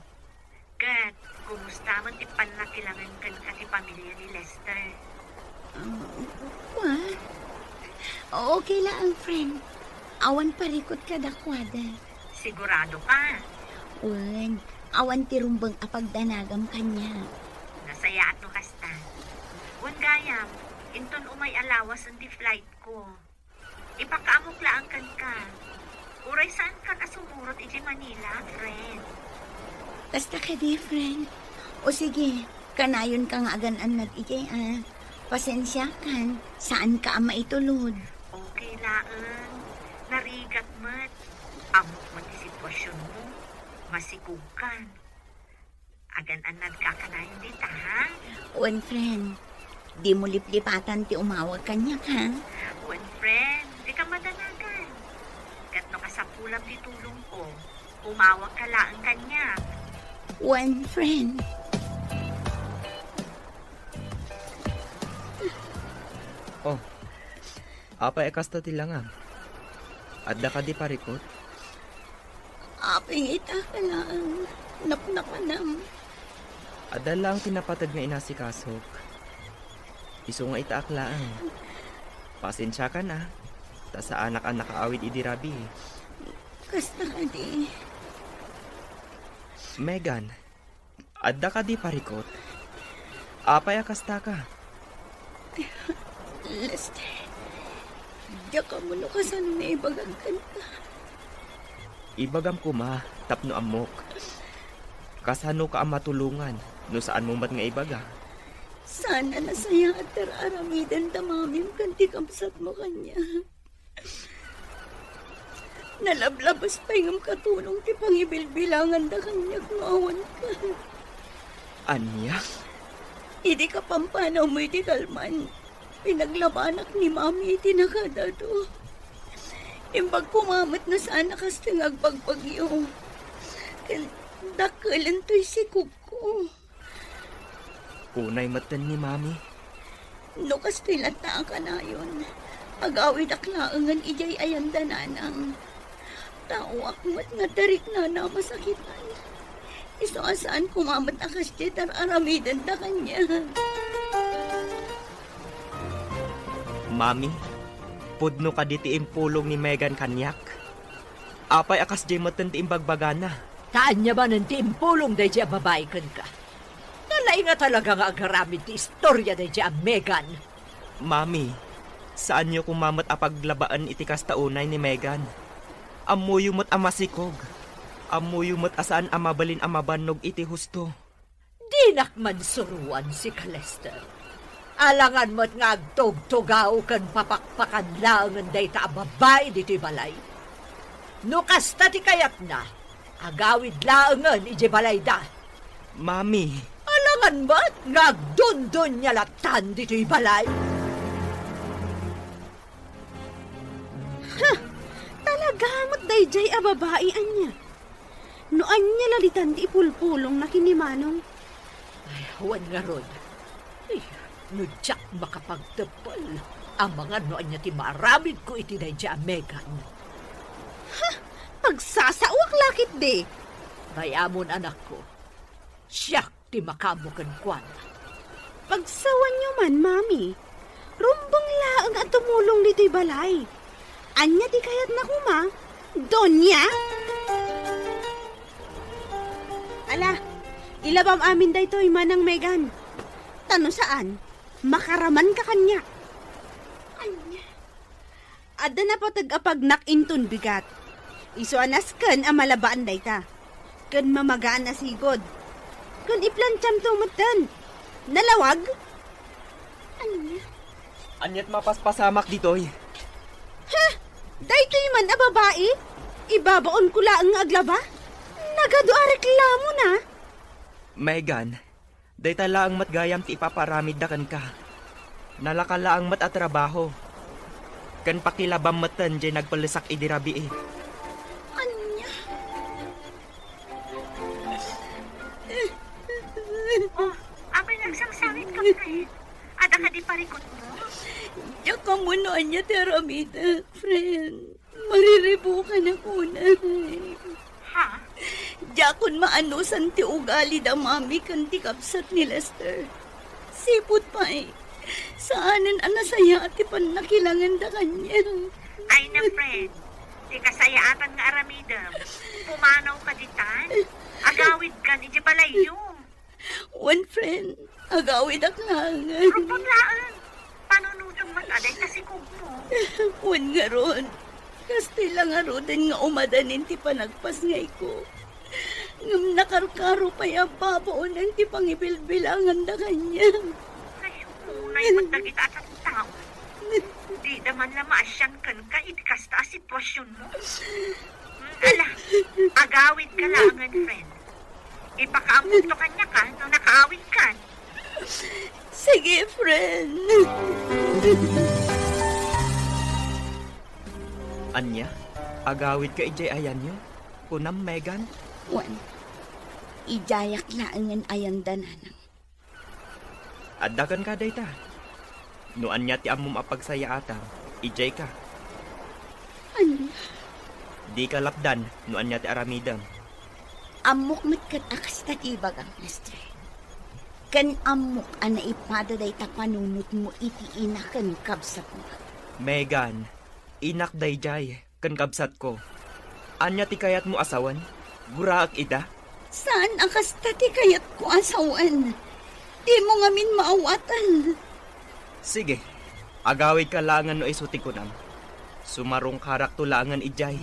Ket, kumusta met ti pannakilangen kenka ti pamilia ni Lester? Ah, kwa? Okay laeng, friend. Awan parikut kadakuada. Sigurado ka? Wen, awan ti rumbeng a pagdanagam kaniak. Nasayaat no kasta. Wen gayam, inton umay a lawasen ti flight ko. Ipakaamok laeng kenka. Uray saankan a sumurot idiay Manila, friend. Kasta kadi, friend. O sige, kanayonka nga agan-annad idiay, a. Pasensiakan, saanka a maitulod. Okay laeng. Narigat met. Ammok met ti sitwasionmo. Masikogkan. Agan-annadka kanayon dita, ha? Wen, friend. Dimo liplipatan ti umawag kaniak, ha? Wen, friend. Dika madanagan. Ket no kasapulam ti tulongko, umawagka laeng kaniak. Wen, friend. Oh, apay a kasta ti langam? Adda kadi parikut? Apay nga ita ka laeng, napnapanam. Adda laeng ti napateg nga inasikasok. Isu nga itaak laeng. Pasensiakan a, ta saanak a nakaawid idi rabii. Kasta kadi. Megan, adda kadi parikut? Apay a kastaka? Lester, diak ammo no kasano nga ibagak kenka. Ibagam koma tapno ammok. Kasanoka a matulongan no saanmo met nga ibaga? Saan a nasayaat ti ar-aramidenda mamim ken ti kabsatmo kaniak. Nalablabas pay ngem katulong ti pangibilbilanganda kaniak no awanka. Ania? Idi kapampanawmo iti kalman, pinaglabanak ni Mami iti nakadado. Imbag koma met no saan a kasta nga agbagbagyo. Ken dakkelento ti sikogko. Unay metten ni Mami. No kastoy latta a kanayon, agawidak laengen idiay ayanda nanang. Taoak met nga adda riknana a masakitan. Isu a saan koma met a kasdiay ti ar-aramidenda kaniak. Mami, pudno kadi ti impulong ni Megan kaniak? Apay a kasdiay metten ti imbagbagana? Ta ania manen ti impulong daydiay a babai kenka? Nalaing a talaga nga agaramid ti istoria daydiay a Megan. Mami, saanyo koma met a paglabaen iti kasta unay ni Megan. Ammoyo met a masikog. Ammoyo met a saan a mabalin a mabannog iti husto. Dinak man suroan sika, Lester. Alangan met nga agtugtugaw ken papakpakan laengen dayta a babai ditoy balay. No kasta ti kayatna, agawid laengen idiay balayda. Mami. Alangan met nga agdundunia lattan ditoy balay. Ha! Talaga met daydiay a babai ania? No ania la ditan ti ipulpulongna ken ni Manong? Ay, awan ngarud. Ay, no diak makapagteppel, amangan no ania ti maaramidko iti daydiay a Megan. Ha! Pagsasaoak la ketdi! Bay-amon, anakko. Siak ti makaammo kenkuana. Pagsawanyo man, Mami. Rumbeng laeng a tumulong ditoy balay. Ania ti kayatna koma, Doña? Ala, ilabam amin daytoy, Manang Megan. Ta no saan, makaramanka kaniak. Ania? Adda napateg a pagnak inton bigat. Isu a nasken a malabaan dayta. Ken mamagaan a sigud. Ken iplantiamto metten. Nalawag? Ania? Aniat mapaspasamak ditoy? Ha? Daytoy man a babai? Ibabaonko laeng nga aglaba? Nagadu a reklamona. Megan, dayta laeng met gayam ti ipapaaramidda kenka. Nalaka laeng met a trabaho. Ken pakilabam metten diay nagpellesak idi rabii. Ania? Oh, apay nga agsangsangit ka, friend? Adda kadi parikutmo? Diak ammo no ania ti aramidek, friend. Mariribukan ako na. Ha? Diakon maanusan ti ugali da Mami ken ti kabsat ni Lester. Sipud pay, saanen a nasayaat ti pannakilanganda kaniak. Ay na, friend. Ti kasayaatan nga aramidem, pumanaw ka ditan. Agawidkan iti balayyo. Wen, friend, agawidak laengen. Rumbeng laeng. Panunotem met a dayta sikogmo. Wen ngarud, kastoy la ngaruden nga umadanin ti panagpasngayko. Ngem nakarkaro pay a babaonen ti pangibilbilanganda kaniak. Ay, unay met dagita a tattao. Dida man la maasian kenka iti kasta a situasionmo. Mm, ala, agawidka laengen, friend. Ipakaammoto kaniak no nakaawidkan. Sige, friend. Ania? Agawidka idiay ayanyo? Kunam, Megan? Wen, idiayak laengen ayanda, nanang. Adda kenka dayta. No ania ti ammom a pagsayaatam, idiayka. Ania? Dika lapdan no ania ti aramidem. Ammok met ket a kasta ti ibagam, Lester. Ken ammok a naipada dayta panunotmo iti ina ken kabsatna. Megan, inak daydiay ken kabsatko. Ania ti kayatmo a sawen? Guraek ida? Saan a kasta ti kayatko a sawen. Dimo ngamin maawatan. Sige, agawidka laengen no isu ti kunam. Sumarungkarakto laengen idiay.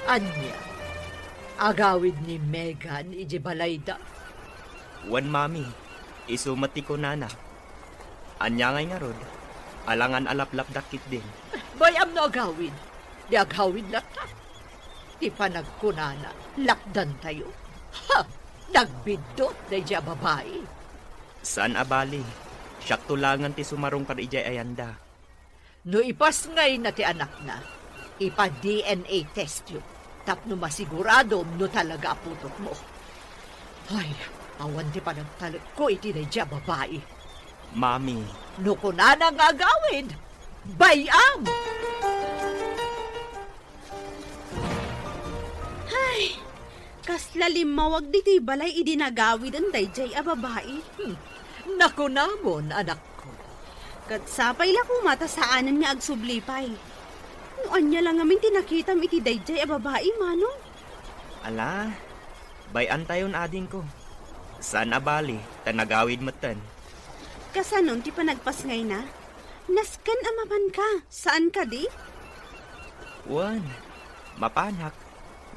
Ania? Agawid ni Megan iti balayda? Wen, Mami, isu met ti kunana. Ania ngay ngarud? Alangan a laplapdak ketdin. Bay-am no agawid. Di agawid latta. Ti panagkunana, lapdantayo. Ha! Nagbiddut daydiay a babai. Saan a bali. Siakto laengen ti sumarungkar idiay ayanda. No ipasngayna ti anakna, ipa-D N A testyo tapno masiguradom no talaga a putotmo. Ay, awan ti panagtalekko iti daydiay a babai. Mami. No kunana nga agawid, bay-am! Ay, kasla limmawag ditoy balay idi nagawiden daydiay a babai. Hmm, nakunamon, anakko. Ket sapay la koma ta saanen nga agsubli pay. No ania la ngamin ti nakitam iti daydiay a babai, Manong? Ala, bay-antayon, adingko. Saan a bali, ta nagawid metten. Kasanon ti panagpasngayna? Nasken a mapanka, saan kadi? Wen, mapanak.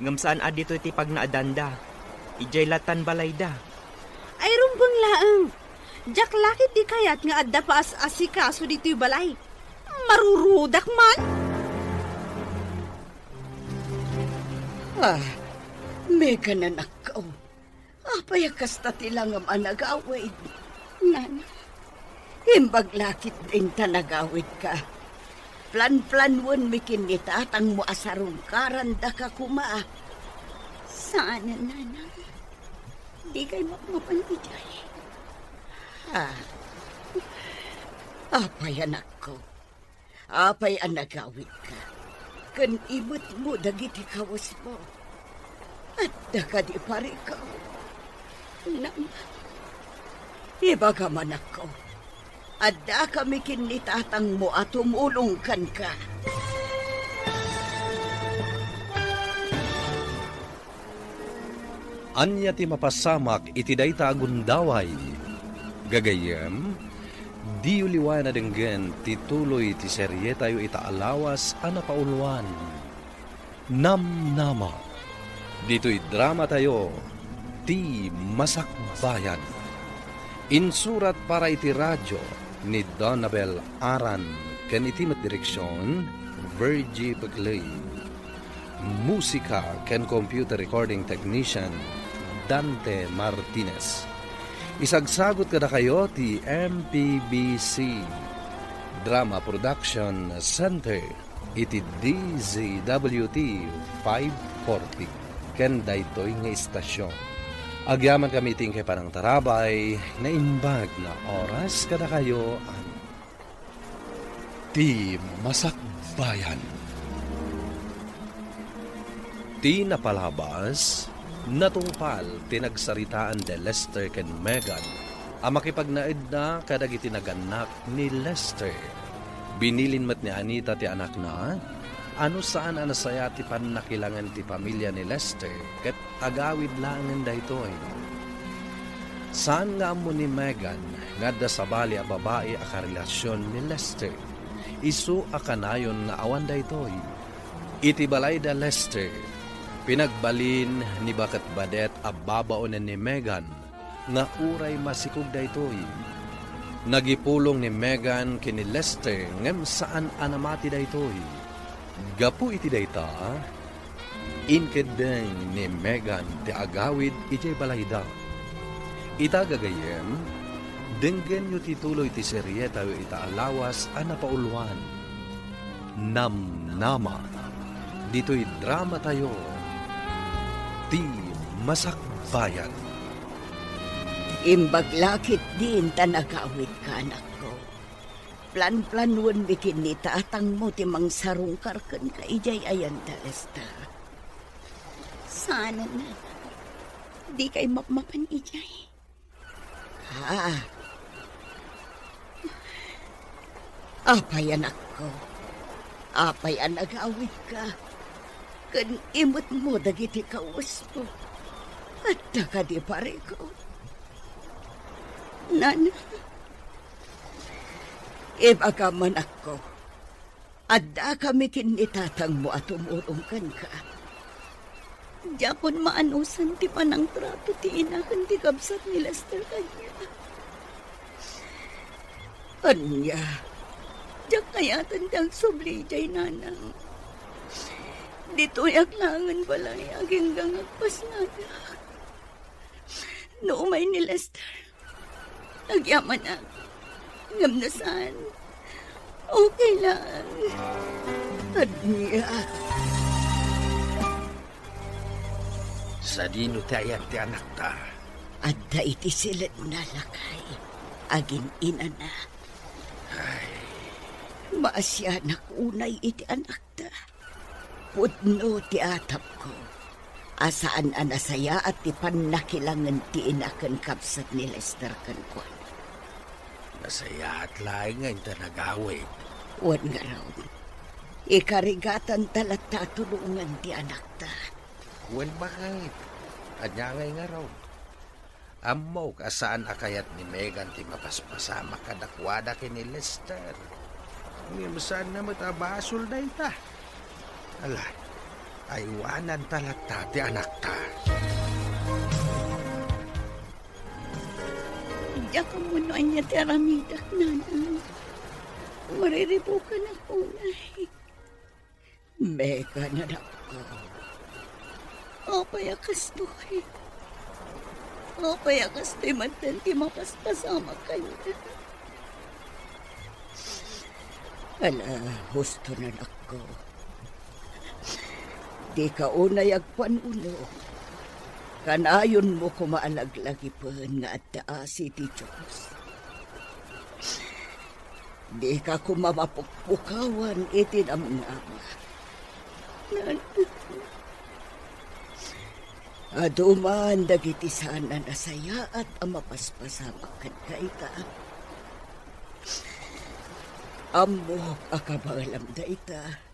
Ngem saan a ditoy ti pagnaedanda. Idiay lattan balayda. Ay, rumbeng laeng. Diak la ketdi kayat nga adda paas-asikaso ditoy balay. Marurudak man. Ah, Megan, anakko. Apay a kasta ti langam a nagawid? Nana, imbag la ketdin ta nagawidka. Planplanwenmi ken ni tatangmo a sarungkarandaka koma. Saanen, nana. Dikay mapmapan idiay. Ah. Apay, anakko. Apay a nagawidka ken imetmo dagiti kawesmo? Adda kadi parikaw? Nang, ibagam, anakko, addakami ken ni tatangmo a tumulong kenka. Ania ti mapasamak iti dayta a gundaway? Gagayyem, diyo liwayan a denggen ti tuloy ti serietayo ita a lawas a napauluan, Namnama. Ditoy dramatayo, Ti Masakbayan. Insurat para iti radyo ni Donabel Aran ken iti met direksion, Virgie Beclay. Musika ken computer recording technician, Dante Martinez. Isagsagut kadakayo ti M P B C Drama Production Center iti D Z W T five forty ken daytoy nga istasion. Agyamankami iti inkay panangtarabay, naimbag nga oras kadakayo, Ti Masakbayan. Ti napalabas, natungpal ti nagsaritaan ni Lester ken Megan a makipagnaedda kadagiti nagannak ni Lester. Binilin met ni Anita ti anakna a no saan a nasayaat ti pannakilangen ti pamilia ni Lester ket agawid laengen daytoy. Saan nga ammo ni Megan nga adda sabali a babai a karelasion ni Lester. Isu a kanayon nga awan daytoy. Iti balay da Lester, pinagbalin ni Baketbadet a babaonen ni Megan nga uray masikog daytoy. Nagipulong ni Megan ken ni Lester ngem saan a namati daytoy. Gapu iti dayta, inkeddeng ni Megan ti agawid idiay balayda. Ita gagayyem, denggenyo ti tuloy ti serietayo ita a lawas a napauluan, Namnama. Ditoy dramatayo, Ti Masakbayan. Imbag la ketdin ta nagawidka, anakko. Planplanuenmi ken ni tatangmo ti mangsarungkar kenka idiay ayan da Lester. Saanen, dikay mapmapan idiay. Ah. Apay, anakko? Apay a nagawidka? Ken imetmo dagiti kawesmo? Adda kadi parikut? Nana, ibagam, anakko. Addakami ken ni tatangmo a tumulong kenka. Diakon maanusan ti panangtrato ti ina ken ti kabsat ni Lester kaniak. Ania, diak kayaten ti agsubli idiay, nanang. Ditoyak laengen balay agingga nga agpasngayag. No umay ni Lester, agyamanak. Ngem no saan, okay lang. Ania? Sadino ti ayan ti anakta? Adda iti siledna, lakay, agin-inana. Ay. Maasianak unay iti anakta. Pudno ti atapko a saan a nasayaat ti pannakilangen ti ina ken kabsat ni Lester kenkuana. Nasayaat laeng nga inta nagawid. Wen ngarud, ikarigatanta latta a tulongen ti anakta. Wen baket, ania ngay ngarud? Ammok a saan a kayat ni Megan ti mapaspasamak kadakuada ken ni Lester. Ngem saanna met a basol dayta. Ala, aywananta latta ti anakta. Diak ammo no ania ti aramidak, nanang. Mariribukanak unay. Megan, anakko. Apay a kastoy? Apay a kastoy met ti mapaspasamak kaniak? Ala, husto, anakko. Dika unay agpanuno. Kanayonmo koma a laglagipen nga adda asi ti Dios. Dika koma mapukpukawan iti namnama. Adu man dagiti saan a nasayaat a mapaspasamak kadkayta. Ammok a kabaelam dayta.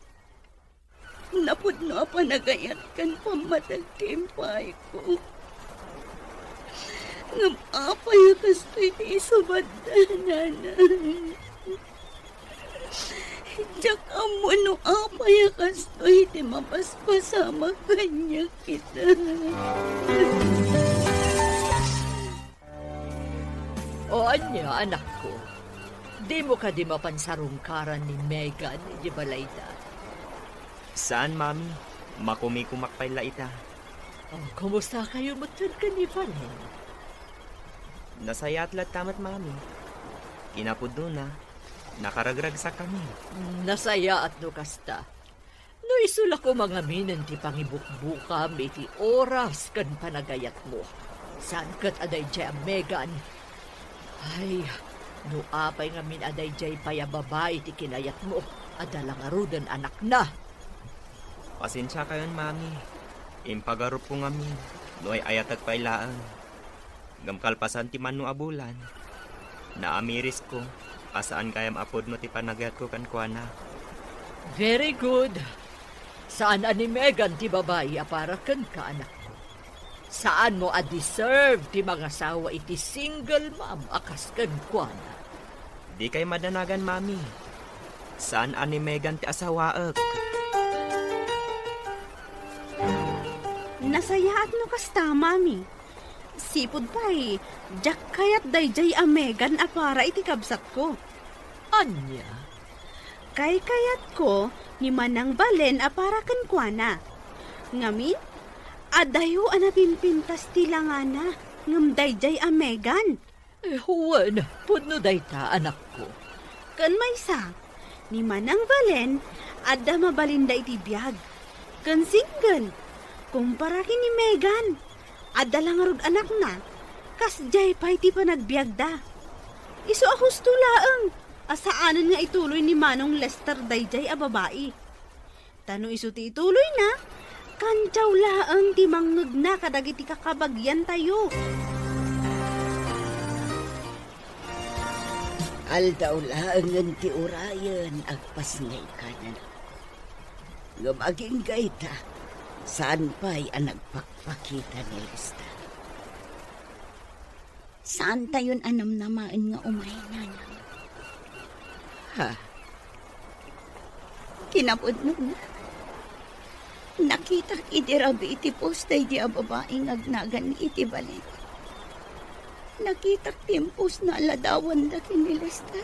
Napudno a panagayat ken pammateg ti impayko. Ngem apay a kastoy ti isubadda, nanay? Diak ammo no apay a kastoy ti mapaspasamak kaniak ita. O ania, anakko? Dimo kadi mapan sarungkaran ni Megan idiay balayda? Saan, Mami. Makumikumak pay la ita. O, kumusta kayo met ken ni Valen? Nasayaat latta met, Mami. Kinapudnona, nakaragragsakkami. Mm, nasayaat no kasta. No isu la koma ngamin ti pangibukbukam iti oras ken panagayatmo, saan ket a daydiay a Megan. Ay, no apay ngamin a daydiay pay a babai ti kinayatmo, adda la ngaruden anakna. Pasensiakayon, Mami. Impagarupko ngamin no ay-ayatek pay laeng. Ngem kalpasan ti mano a bulan, naamirisko a saan gayam a pudno ti panagayatko kenkuana. Very good. Saan a ni Megan ti babai a para kenka, anakko. Saanmo a deserve ti mangasawa iti single mom a kas kenkuana. Dikay madanagan, Mami. Saan a ni Megan ti asawaek. Nasayaat no kasta, Mami. Sipud pay, diak kayat daydiay a Megan a para iti kabsatko. Ania? Kaykayatko ni Manang Valen a para kenkuana. Ngamin, adayo a napimpintas ti langana ngem daydiay a Megan. Eh, wen, pudno dayta, anakko. Ken maysa, ni Manang Valen, adda mabalinda iti biag. Ken single, kumpara ken ni Megan, adda la ngarud anakna, kasdiay pay ti panagbiagda. Isu a husto laeng a saanen nga ituloy ni Manong Lester daydiay a babai. Ta no isu ti ituloyna, kantiaw laeng ti mangngegna kadagiti kakabagiantayo. Aldaw laengen ti urayen agpasngayka, nanakko. Ngem agingga ita, saan pay a nagpakpakita ni Lester. Saantayon a namnamaen nga umay, nanang. Ha? Kinapudnona, nakitak idi rabii iti post daydi a babai nga agnagan iti balay. Nakitak ti imposna a ladawanda ken ni Lester.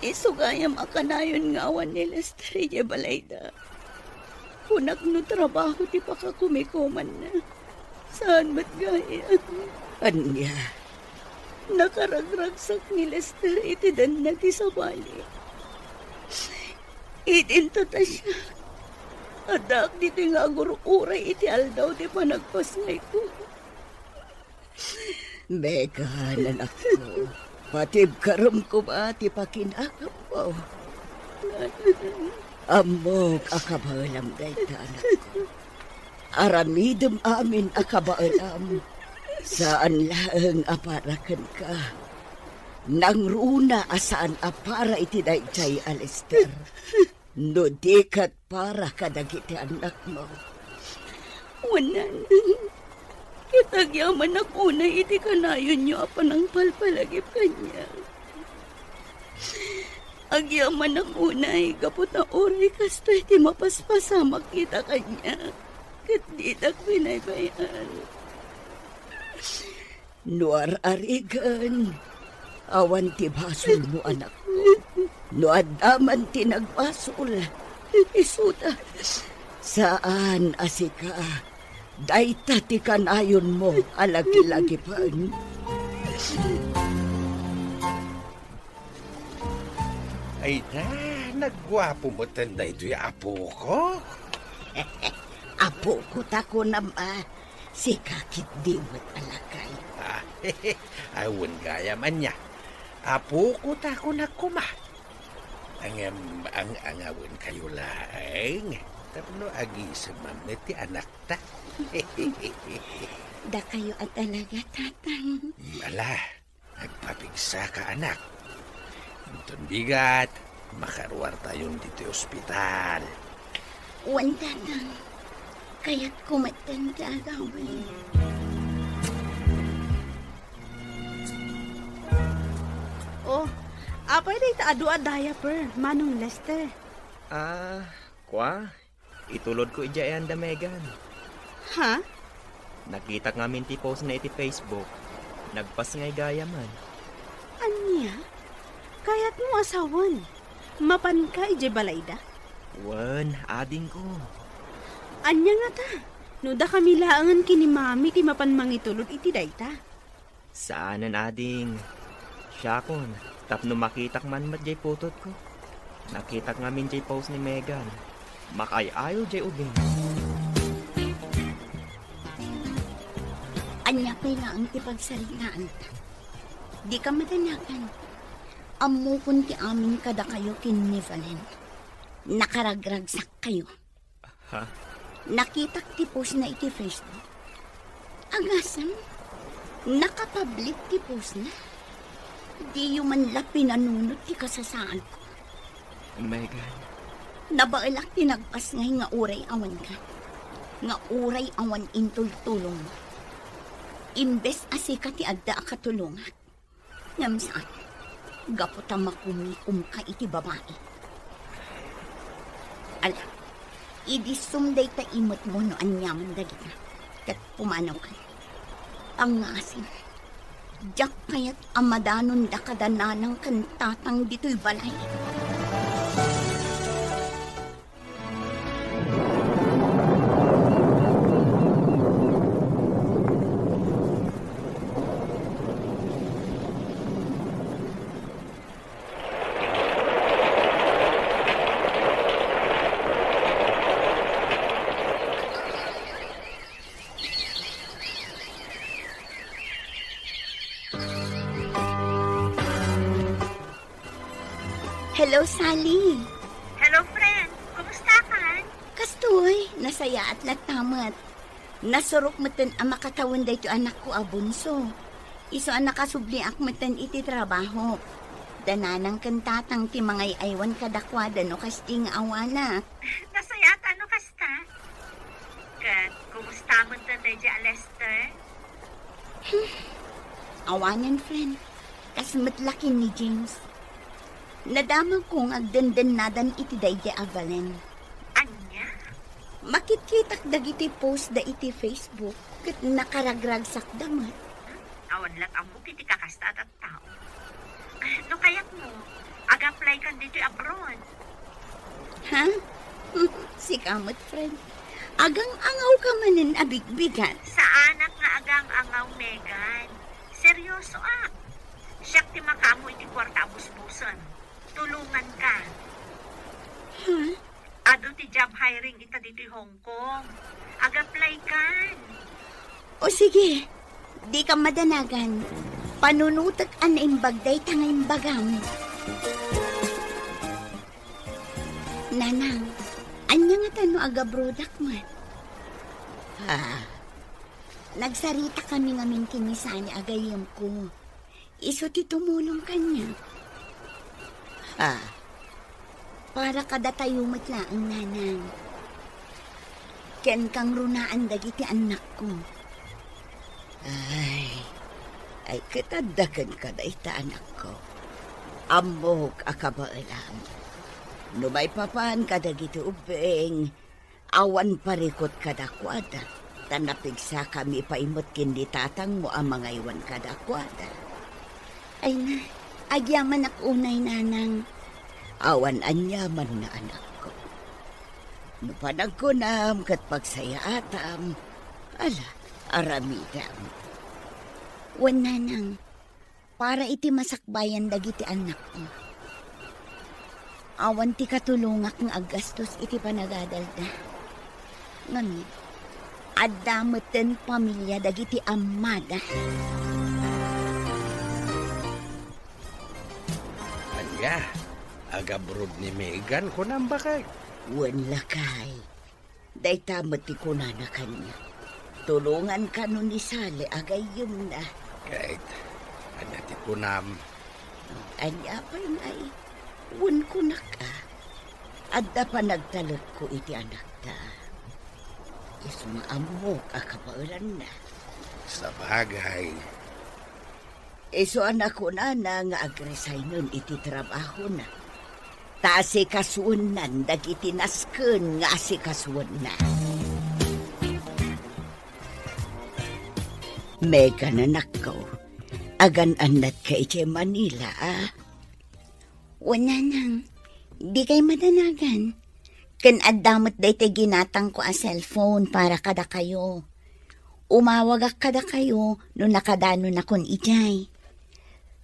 Isu gayam a kanayon nga awan ni Lester idiay balayda. Kunak no trabaho ti pakakumikumanna. Saan met gayam. Ania? Nakaragragsak ni Lester iti danna ti sabali. Idinto ta siak. Addaak ditoy nga agur-uray iti aldaw ti panagpasngayko. Megan, anakko, patibkarem koma ti pakinakemmo. Ammok a kabaelam dayta, anakko. Aramidem amin a kabaelam. Saan laeng a para kenka. Nangruna a saan a para iti daydiay a Lester. No di ket para kadagiti annakmo. Wen, nanang, ket agyamanak unay iti kanayonyo a panangpalpalagip kaniak. Agyamanak unay gapu ta uray kastoy ti mapaspasamak ita kaniak, ket didak binaybay-an. No ar-arigen, awan ti basolmo, anakko. No adda man ti nagbasol, isuda. Saan a sika, dayta ti kanayonmo a lagilagipen. Ay na, nagguapo metten daytoy a apoko. Apoko ta kunam a, sika ketdi met a lakay. Ah, awan gayam ania. Apoko ta kunak koma. Ngem ang-angawenkayo laeng. Tapno agisemam met ti anakta. Dakayo a talaga, Tatang. Ala, agpapigsaka, anak. Inton bigat, makaruartayon ditoy ospital. Wen, Tatang. Kayatko metten ti agawid. Oh, apay dayta adu a diaper, Manong Lester? Ah, kua? Itulodko idiay ayan da Megan. Ha? Nakitak ngamin ti post na iti Facebook. Nagpasngay gayam. Ania? Kayatmo a sawen? Mapanka idiay balayda? Wen, adingko. Ania ngata? No dakami laengen ken ni Mami ti mapan mangitulod iti dayta. Saanen, ading. Siakon, tapno makitak man met diay putotko. Nakitak ngamin diay post ni Megan. Makaay-ayo diay ubing. Ania pay laeng ti pagsaritaanta? Dika madanagan. Ammokon ti amin kadakayo ken ni Valen. Nakaragragsakkayo. Ha? Nakitak ti post na iti Facebook. Agasem, nakapublic ti post na. Diyo man la pinanunot ti kasasaadko. Megan. Nabaelak ti nagpasngay nga uray awanka. Nga uray awan intultulongmo. Imbes a sika ti adda a katulongak. Ngem saan, gapu ta makumikomka iti babai. Ala, idissum dayta imetmo no aniaman dagita, ket pumanawkan. Pangngasim, diak kayat a madanonda kada nanang ken tatang ditoy balay. Hello, Sally. Hello, friend. Kumusta ka? Kastoy, nasayaat latta met. Nasurok metten a makatawen daytoy anakko a bunso. Isu a nakasubliak metten iti trabaho. Da nanang ken tatang ti mangay-aywan kadakuada no kasdi nga awanak. Nasayaat no kasta. Ket kumusta metten daydiay a Lester? Hmm. Awanen, friend. Kas met la ken ni James. Nadamagko nga agdendennadan iti daydiay a Valen. Ania? Makitkitak dagiti post da iti Facebook ket nakaragragsakda met. Awan lat ammok iti kakasta a tattao. Ah, no kayatmo, ag-apply kan ditoy abroad. Ha? Sika met, friend. Agang-angaw ka manen a bigbigat. Saanak nga agang-angaw, Megan. Seryosoak. Siak ti makaammo iti kuarta a busbusen. Tulonganka. Ha? Adu ti job hiring ita ditoy Hong Kong. Ag-apply kan. O sige, dika madanagan. Panunotek a naimbag dayta nga imbagam. Nanang, ania ngata no agabrodak met? Ah, nagsaritakami ngamin ken ni Sally a gayyemko. Isu ti tumulong kaniak. Ah, para kadatayo met laeng, Nanang. Ken kangrunaan dagiti annakko. Ay, ay, ket adda kenka dayta, anakko. Ammok a kabaelam. No maipapan kadagiti ubbing, awan parikut kadakuada, ta napigsakami pay met ken ni tatangmo a mangaywan kadakuada. Ay na, agyamanak unay, Nanang. Awan aniamanna, anakko. No panagkunam ket pagsayaatam, ala, aramidem. Wen, Nanang, para iti masakbayan dagiti annakko. Awan ti katulongak nga aggastos iti panagadalda. Ngem, adda metten pamilia dagiti ammada. Ania? Agabroad ni Megan, kunam, bakay? Wen, lakay. Dayta met ti kunana kaniak. Tulongan kano ni Sally a gayyemna. Ket, ania ti kunam? Ania pay ngay? Wen, kunak a. Adda panagtalekko iti anakta. Isu nga ammok a kabaelanna. Sabagay. Isu a nakunana nga agresignen iti trabahona. Ta asikasuennan dagiti nasken nga asikasuenna. Megan, anakko, agan-annadka idiay Manila, a? Wen, nanang, dikay madanagan. Ken adda met daytoy ginatangko a cellphone para kadakayo. Umawagak kadakayo no nakadanonakon idiay.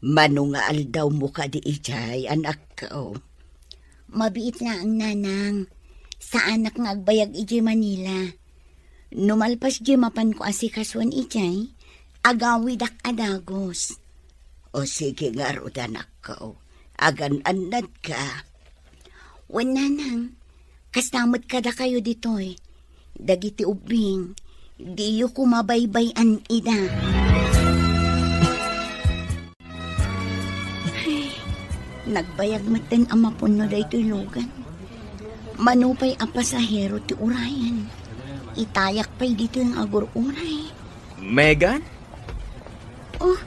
Mano nga aldawmo kadi idiay, anakko? Mabiit laeng, nanang. Saanak nga agbayag idiay Manila. No malpas diay mapanko asikasuen idiay, agawidak a dagus. O sige ngarud, anakko, agan-annadka. Wen, nanang, kasta met kadakayo ditoy. Dagiti ubbing, diyo koma baybay-an ida. Ay, nagbayag metten a mapunno daytoy lugan. Mano pay a pasahero ti urayen, itayak pay ditoy nga agur-uray. Megan? Oh,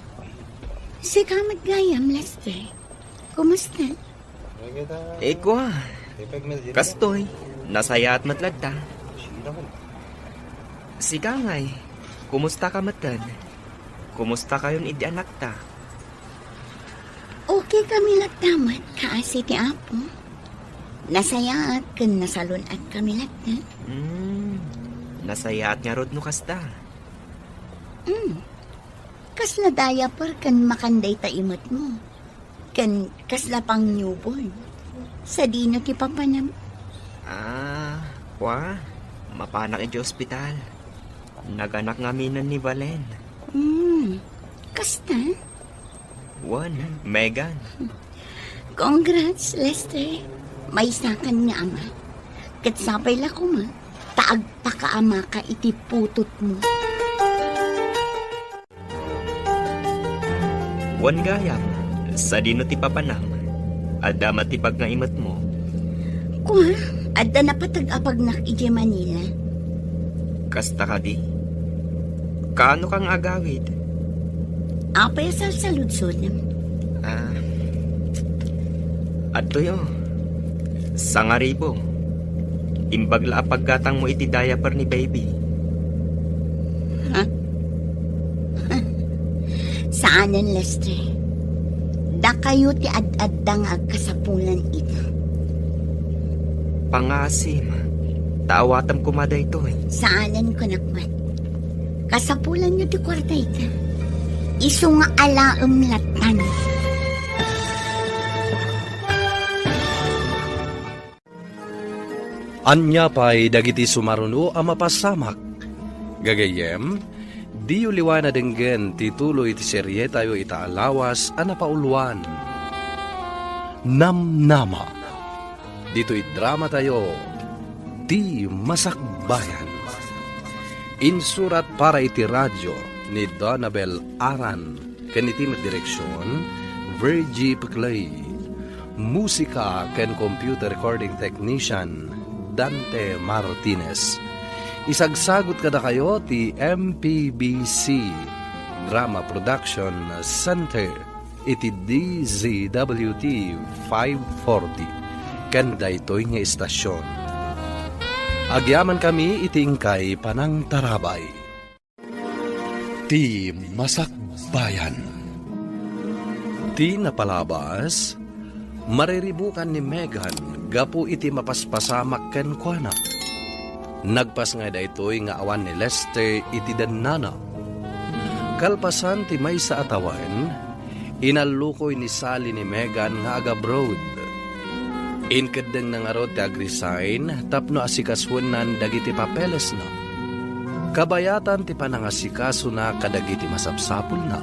sika met gayam, Lester. Kumusta? Ikua, kastoy, nasayaat met latta. Sika ngay, kumusta ka metten? Kumusta kayon idi anakta? Okay kami latta met, kaasi ti Apo. Nasayaat ken nasalun-at kami latta. Hmm, nasayaat ngarud no kasta. Hmm. Kasla diaper ken makan dayta imetmo. Ken kasla pang newborn. Sadino ti papanam? Ah, kua, mapanak iti ospital. Naganak ngaminen ni Valen. Hmm, kasta? Wen, Megan. Congrats, Lester. Maysakan nga ama. Ket sapay la koma, ta agpakaamaka iti putotmo. Wen gayam, sadino ti papanam? Adda met ti pagngaimetmo? Kua, adda napateg a pagnak idiay Manila. Kasta kadi? Kaano ka nga agawid? Apay a salsaludsodem? Ah, adtoy, o. Sangaribu. Imbag la a paggatangmo iti diaper ni baby. Ha? Saanen, Lester. Dakayo ti ad-adda nga agkasapulan ita. Pangaasim, ta awatem koma daytoy. Saanen, kunak met. Kasapulanyo ti kuarta ita. Isu nga alaem lattan. Ania pay dagiti sumaruno a mapasamak? Gagayyem, diyo liwan a denggen ti tuloy ti serietayo ita a lawas a napauluan, Namnama. Ditoy dramatayo, Ti Masakbayan. Insurat para iti radio ni Donabel Aran ken iti met direksion, Virgie Peclay. Musika ken computer recording technician, Dante Martinez. Isagsagut kadakayo ti M P B C Drama Production Center iti D Z W T five forty ken daytoy nga istasion. Agyamankami iti inkay panangtarabay. Ti Masakbayan. Ti napalabas, mariribukan ni Megan gapu iti mapaspasamak kenkuana. Nagpas ngay daytoy nga awan ni Lester iti dennana. Kalpasan ti maysa a tawen, inallukoy ni Sally ni Megan nga agabroad. Inkeddengna ngarud ti agresign tapno asikasuennan dagiti papelesna. Kabayatan ti panangasikasona kadagiti masapsapulna,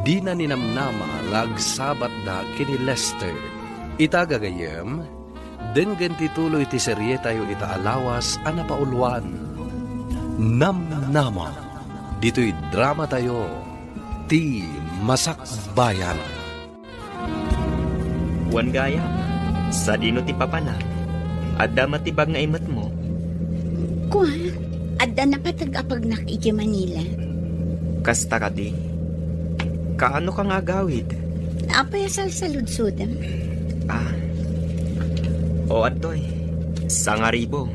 dina ninamnama nga agsabatda ken ni Lester. Ita gagayyem, denggen ti tuloy ti serietayo ita a lawas a napauluan, Namnama. Ditoy dramatayo, Ti Masakbayan. Wen gayam, sadino ti papanam? Adda met ti pagngaimetmo? Kua, adda napateg a pagnak idiay Manila. Kasta kadi? Kaano ka nga agawid? Apay a salsaludsodem? Ah. O, adtoy. Sangaribo.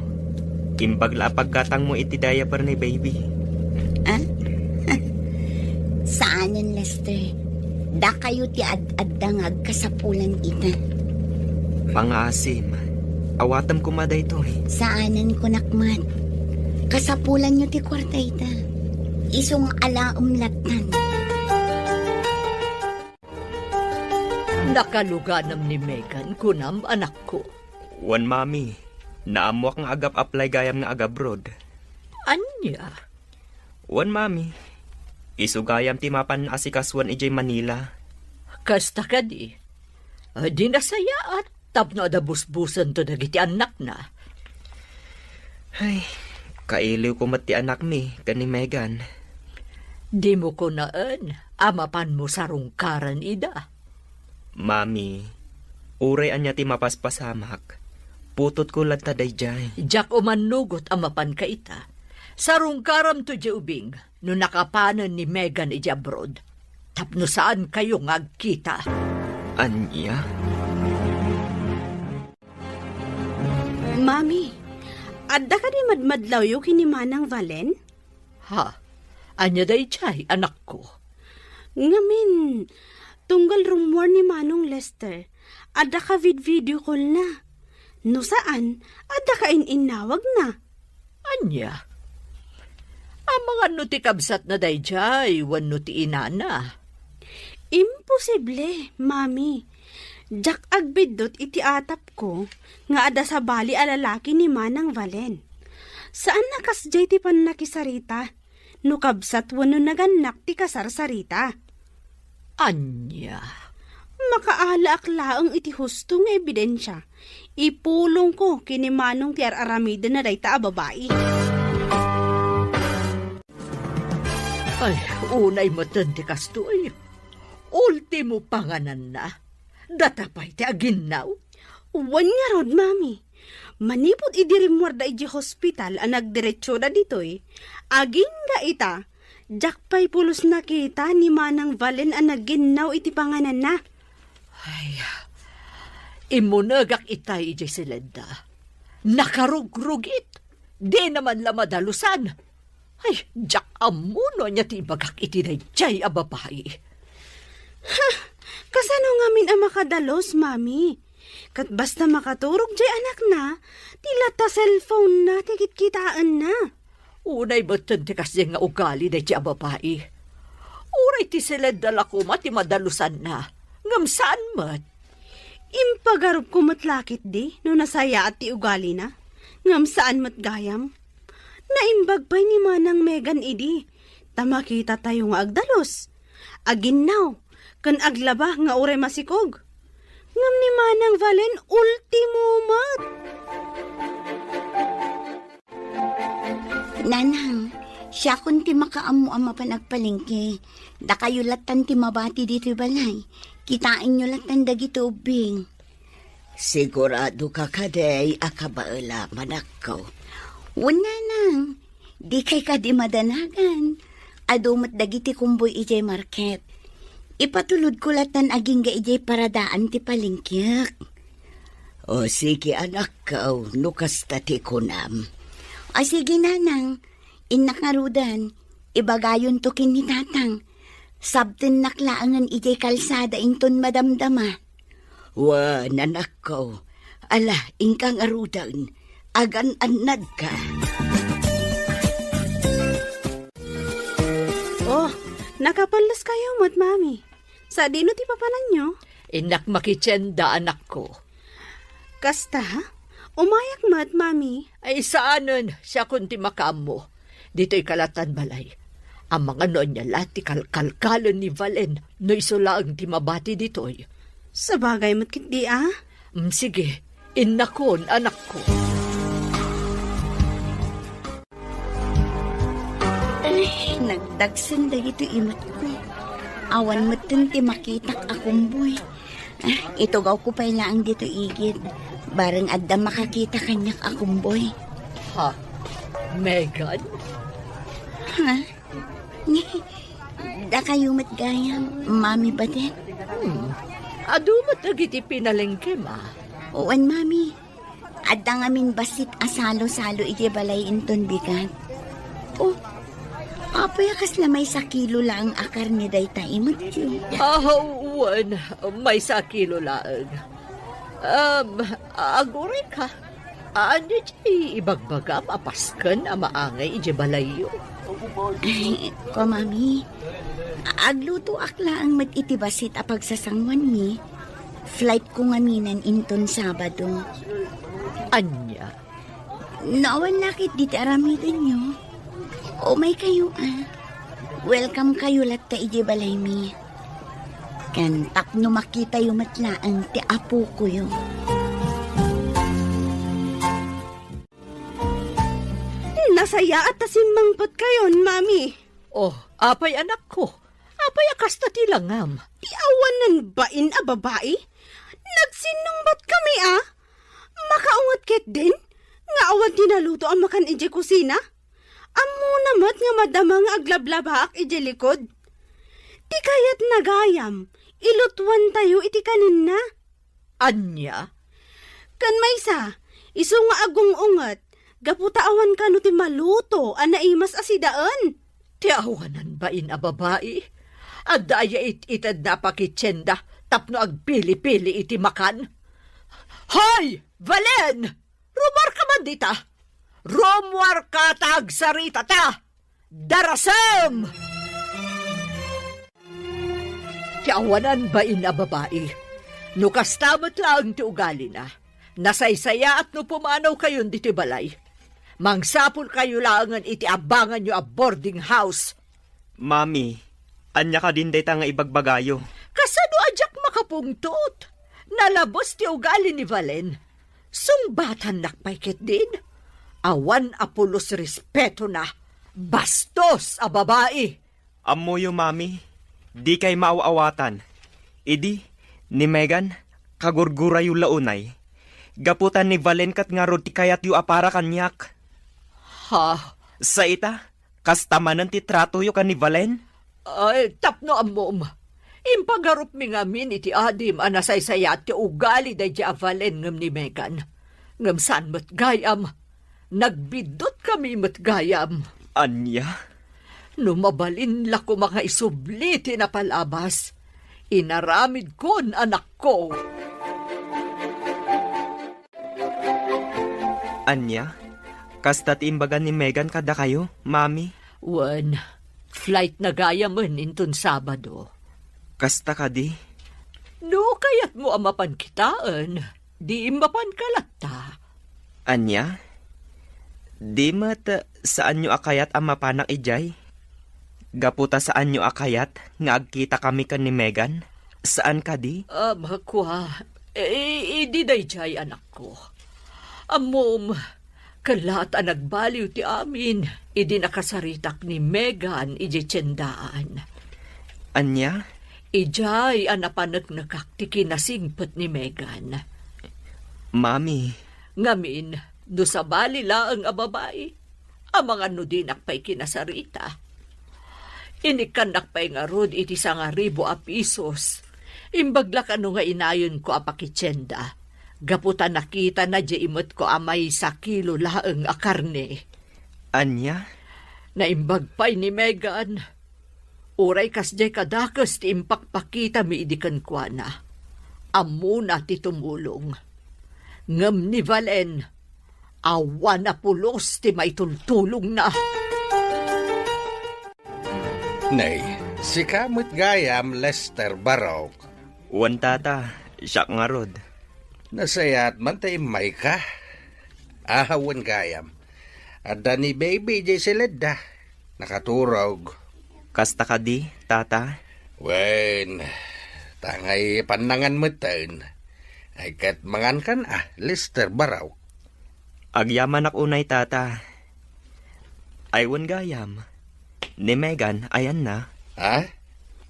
Imbag la a paggatangmo iti diaper ni baby. Ah? Saanen, Lester. Dakayo ti ad-adda nga agkasapulan ita. Pangaasim. Awatem koma daytoy. Saanen, kunak met. Kasapulanyo ti kuarta ita. Isu nga alaem lattan. Nakaluganam ni Megan, kunam, anakko? Wen, Mami. Naammoak nga agap-apply gayam nga agabroad. Ania? Wen, Mami. Isu gayam ti mapan asikasuan idiay Manila. Kasta kadi. Di nasayaat tapno adda busbusento dagiti annakna. Ay, kailiwko met ti anakmi ken ni Megan. Dimo kunaen a mapanmo sarungkaran ida. Mami, uray ania ti mapaspasamak, putotko latta daydiay. Diak umannugot a mapanka ita. Sarungkaramto idiay ubing no nakapanen ni Megan idiay abroad, tapno saankayo nga agkita. Ania? Mami, adda kadi madmadlawyo ken ni Manang Valen? Ha? Ania daydiay, anakko? Ngamin, tunggal rummuar ni Manong Lester, adda ka vid-video call na. No saan, adda ka in-innawag na. Ania? Amangan no ti kabsatna daydiay wenno ti inana? Imposible, Mami. Diak agbiddut iti atapko nga adda sabali a lalaki ni Manang Valen. Saan a kasdiay ti pannakisarita no kabsat wenno nagannak ti kasarsarita. Ania? Makaalaak laeng iti husto nga ebidensia. Ipulongko ken ni Manong ti ar-aramidenna dayta a babai. Ay, unay metten ti kastoy. Ultimo pangananna. Data pay ti aginnaw? Wen ngarud, Mami. Manipud idi rimmuarda idiay hospital a nagdiretsoda ditoy, agingga ita, diak pay pulos nakita ni Manang Valen a naginnaw iti pangananna. Ay, immunegak itay idiay siledda. Nakarugrugit. Dina man la madalusan. Ay, diak ammo no ania ti ibagak iti daydiay a babai. Ha! Kasano ngamin a makadalus, Mami? Ket basta makaturog diay anakna, ti latta cellphone-na ti kitkitaenna. Unay metten ti kasdiay nga ugali daydiay a babai. Uray ti siledda la koma ti madalusanna, ngem saan met. Impagarupko met la ketdi no nasayaat ti ugalina, ngem saan met gayam. Naimbag pay ni Manang Megan idi, ta makitatayo nga agdalus, aginnaw, ken aglaba nga uray masikog. Ngem ni Manang Valen, ultimo met. Nanang, siakon ti makaammo a mapan agpalengke. Dakayo lattan ti mabati ditoy balay. Kitaenyo lattan dagiti ubbing. Sigurado ka kadi a kabaelam, anakko? Wen, nanang, dikay kadi madanagan. Adu met dagiti kumboy idiay market. Ipatulodko lattan agingga idiay paradaan ti palengkek. O sige, anakko, no kasta ti kunam. O sige, nanang, innak ngaruden, ibagayonto ken ni tatang. Sabtennak laengen idiay kalsada inton madamdama. Wen, anakko. Ala, inka ngaruden. Agan-annadka. Oh, nakapalleskayo met, Mami. Sadino ti papananyo? Innak makitienda, anakko. Kasta? Umayak met, Mami. Ay, saanen, siakon ti makaammo. Ditoy ka lattan balay. Amangan no ania la ti kalkalkalen ni Valen no isu laeng ti mabati ditoy. Sabagay met ketdi a. Mm, sige, innakon, anakko. Ay, nagdagsen dagitoy imetko. Awan metten ti makitak a kumboy. Ah, itugawko pay laeng ditoy igid. Bareng adda makakita kaniak a kumboy. Ha? Megan? Ha? Dakayo met gayam, Mami Badet. Hmm. Adu met dagiti pinalengkem, a? Wen, Mami. Adda ngamin bassit a salo-salo idiay balay inton bigat. Oh, apay a kasla maysa kilo laeng a karne dayta imetyo? Ah, wen, maysa kilo laeng. Um, aguray ka. Ania ti ibagbagam a pasken a maangay idiay balayyo? Ay, ko, Mami. Aglutoak laeng met iti bassit a pagsasanguanmi. Flight ko ngaminen inton Sabado. Ania? No awan la ketdi ti aramidenyo, umaykayo, a. Welcome kayo latta idiay balaymi. Ken tapno makitayo met laeng ti apokoyo. Nasayaat ta simmangpetkayon, Mami. Oh, apay, anakko? Apay a kasta ti langam? Ti awanan bain a babai? Nagsinnungbatkami, a. Makaunget ketdin nga awan ti naluto a makan idiay kusina? Ammona met nga madama nga aglablabaak idiay likod. Ti kayatna gayam, ilutuantayo iti kanenna. Ania? Ken maysa, isu nga agung-unget, gapu ta awan kano ti maluto a naimas a sidaen. Ti awanan bain a babai, adda aya it-itedna a pakitienda tapno agpili-pili iti makan? Hoy, Valen! Rumuarka man dita! Rumuarka ta agsaritata! Darasem! Ti awanan bain a babai. No kasta met laeng ti ugalina, nasaysayaat no pumanawkayon ditoy balay. Mangsapulkayo laengen iti abanganyo a boarding house. Mami, ania kadin dayta nga ibagbagayo? Kasano a diak makapungtot? Nalabes ti ugali ni Valen. Sungbatannak pay ketdin. Awan a pulos respetona. Bastos a babai! Ammoyo, Mami, dikay maaw-awatan. Idi, ni Megan, kagurgurayo la unay. Gapu ta ni Valen ket ngarud ti kayatyo a para kaniak. Ha? Sa ita, kasta manen ti tratoyo ken ni Valen? Ay, tapno ammom, impagarupmi ngamin iti adim a nasaysayaat ti ugali daydiay a Valen ngem ni Megan. Ngem saan met gayam, nagbiddutkami met gayam. Ania? No mabalin la koma nga isubli ti napalabas, inaramidkon, anakko. Ania? Kasta ti imbaga ni Megan kadakayo, Mami? Wen, flight na gayamen inton Sabado. Kasta kadi? No kayatmo a mapan kitaen, di mapanka latta. Ania? Di met saanyo a kayat a mapanak idiay? Gapu ta saanyo a kayat nga agkitakami ken ni Megan? Saan kadi? Ah, makua. Eh, idi daydiay, anakko. Ammom, kellaat a nagbaliw ti amin idi nakasaritak ni Megan idiay tiendaan. Ania? Idiay a napaneknekak ti kinasingpet ni Megan. Mami. Ngamin, no sabali laeng a babai, amangan no dinak pay kinasarita. Inikkannak pay ngarud iti sangaribu a pisos. Imbag la kano nga inayonko a pakitienda, gapu ta nakitana diay imetko a maysa kilo laeng a karne. Ania? Naimbag pay ni Megan. Uray kasdiay kadakes ti impakpakitami idi kenkuana, ammona ti tumulong. Ngem ni Valen, awan a pulos ti maitultulongna. Nay, sika met gayam, Lester Barok. Wen, tata, siak ngarud. Nasayaat man ta immayka. Ahawen gayam. Adda ni baby diay siledda. Nakaturog. Kasta kadi, tata? Wen, tangay pannangan metten. Ay ket mangankan a, Lester Barok. Agyamanak unay, tata. Ay wen gayam. Ni Megan, ayanna? Ha?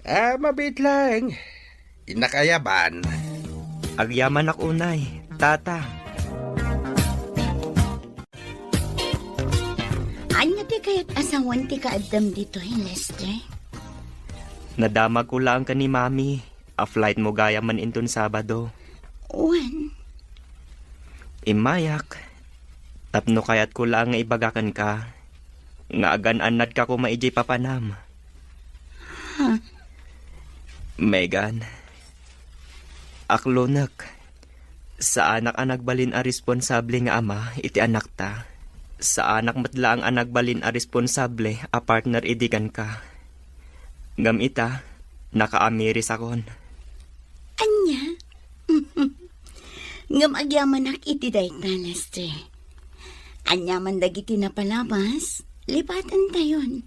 Ah, mabiit laeng. Innak ayaban. Agyamanak unay, tata. Ania ti kayat a sawen ti kaaddam ditoy, Lester? Nadamagko laeng ken ni Mami a flightmo gayam man inton Sabado. Wen. Immayak, tapno kayatko laeng nga ibaga kenka nga agan-annadka koma idiay papanam. Ha? Megan, aklonek. Saanak a nagbalin a responsable nga ama iti anakta. Saanak met laeng a nagbalin a responsable a partner idi kenka. Ngem ita, nakaamirisakon. Ania? Ngem agyamanak iti dayta, Lester. Aniaman dagiti napalabas, libatentayon.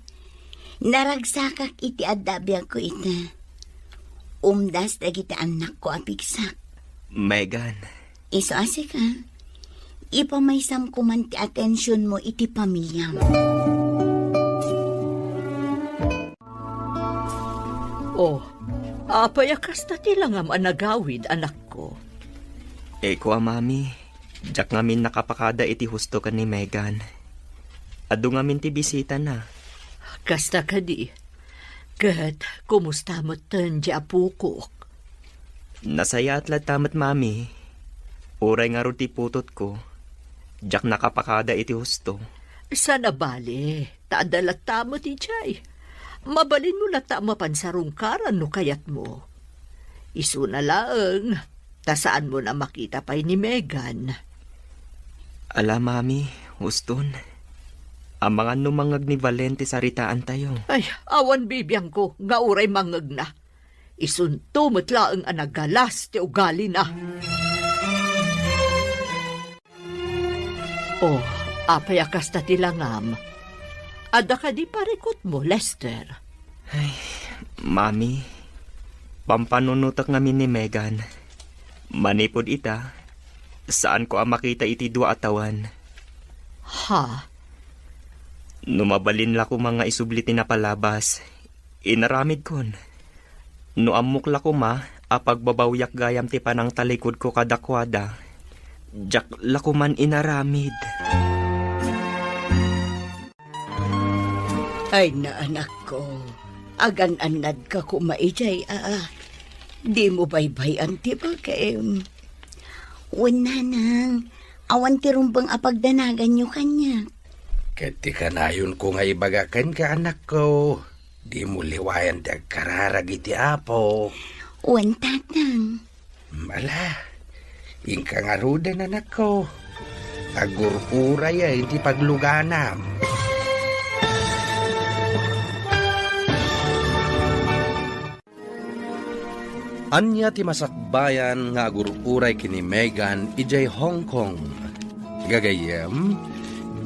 Naragsakak iti adda a biagko ita. Umdas dagiti annakko a pigsak. Megan. Isu a sika, ipamaysamko man ti atensionmo iti pamiliam. Oh, apay a kasta ti langam a nagawid, anakko? Eko a, Mami, diak ngamin nakapakada iti husto ken ni Megan. Adu ngamin ti bisitana. Kasta kadi. Ket kumusta metten ti apokok? Nasayaat latta met, Mami. Uray ngarud ti putotko, diak nakapakada iti husto. Saan a bale, ta adda latta met idiay. Mabalinmo latta a mapan sarungkaran no kayatmo. Isuna laeng, ta saanmon a makita pay ni Megan. Ala, Mami, huston. Amangan no mangngeg ni Valen ti saritaantayo. Ay, awan bibiangko nga uray mangngegna. Isunto met laeng a nagalas ti ugalina. Oh, apay a kasta ti langam? Adda kadi parikutmo, Lester? Ay, Mami, pampanunotek ngamin ni Megan. Manipud ita, saanko a makita iti dua a tawen. Ha? No mabalin la koma nga isubli ti napalabas, inaramidkon. No ammok la koma a pagbabawiak gayam ti panangtalikudko kadakuada, diak la koman inaramid. Ay, naanakko, agan-annadka koma idiay, a. Dimo baybay-an ti bagim. Wen, nanang, awan ti rumbeng a pagdanaganyo kaniak. Ket ti kanayonko nga ibaga kenka, anakko, dimo liwayan ti agkararag iti Apo. Wen, tatang. Ala, inka ngaruden, anakko. Agur-urayem ti pagluganam. Ania ti masakbayan nga agur-uray ken ni Megan idiay Hong Kong? Gagayyem,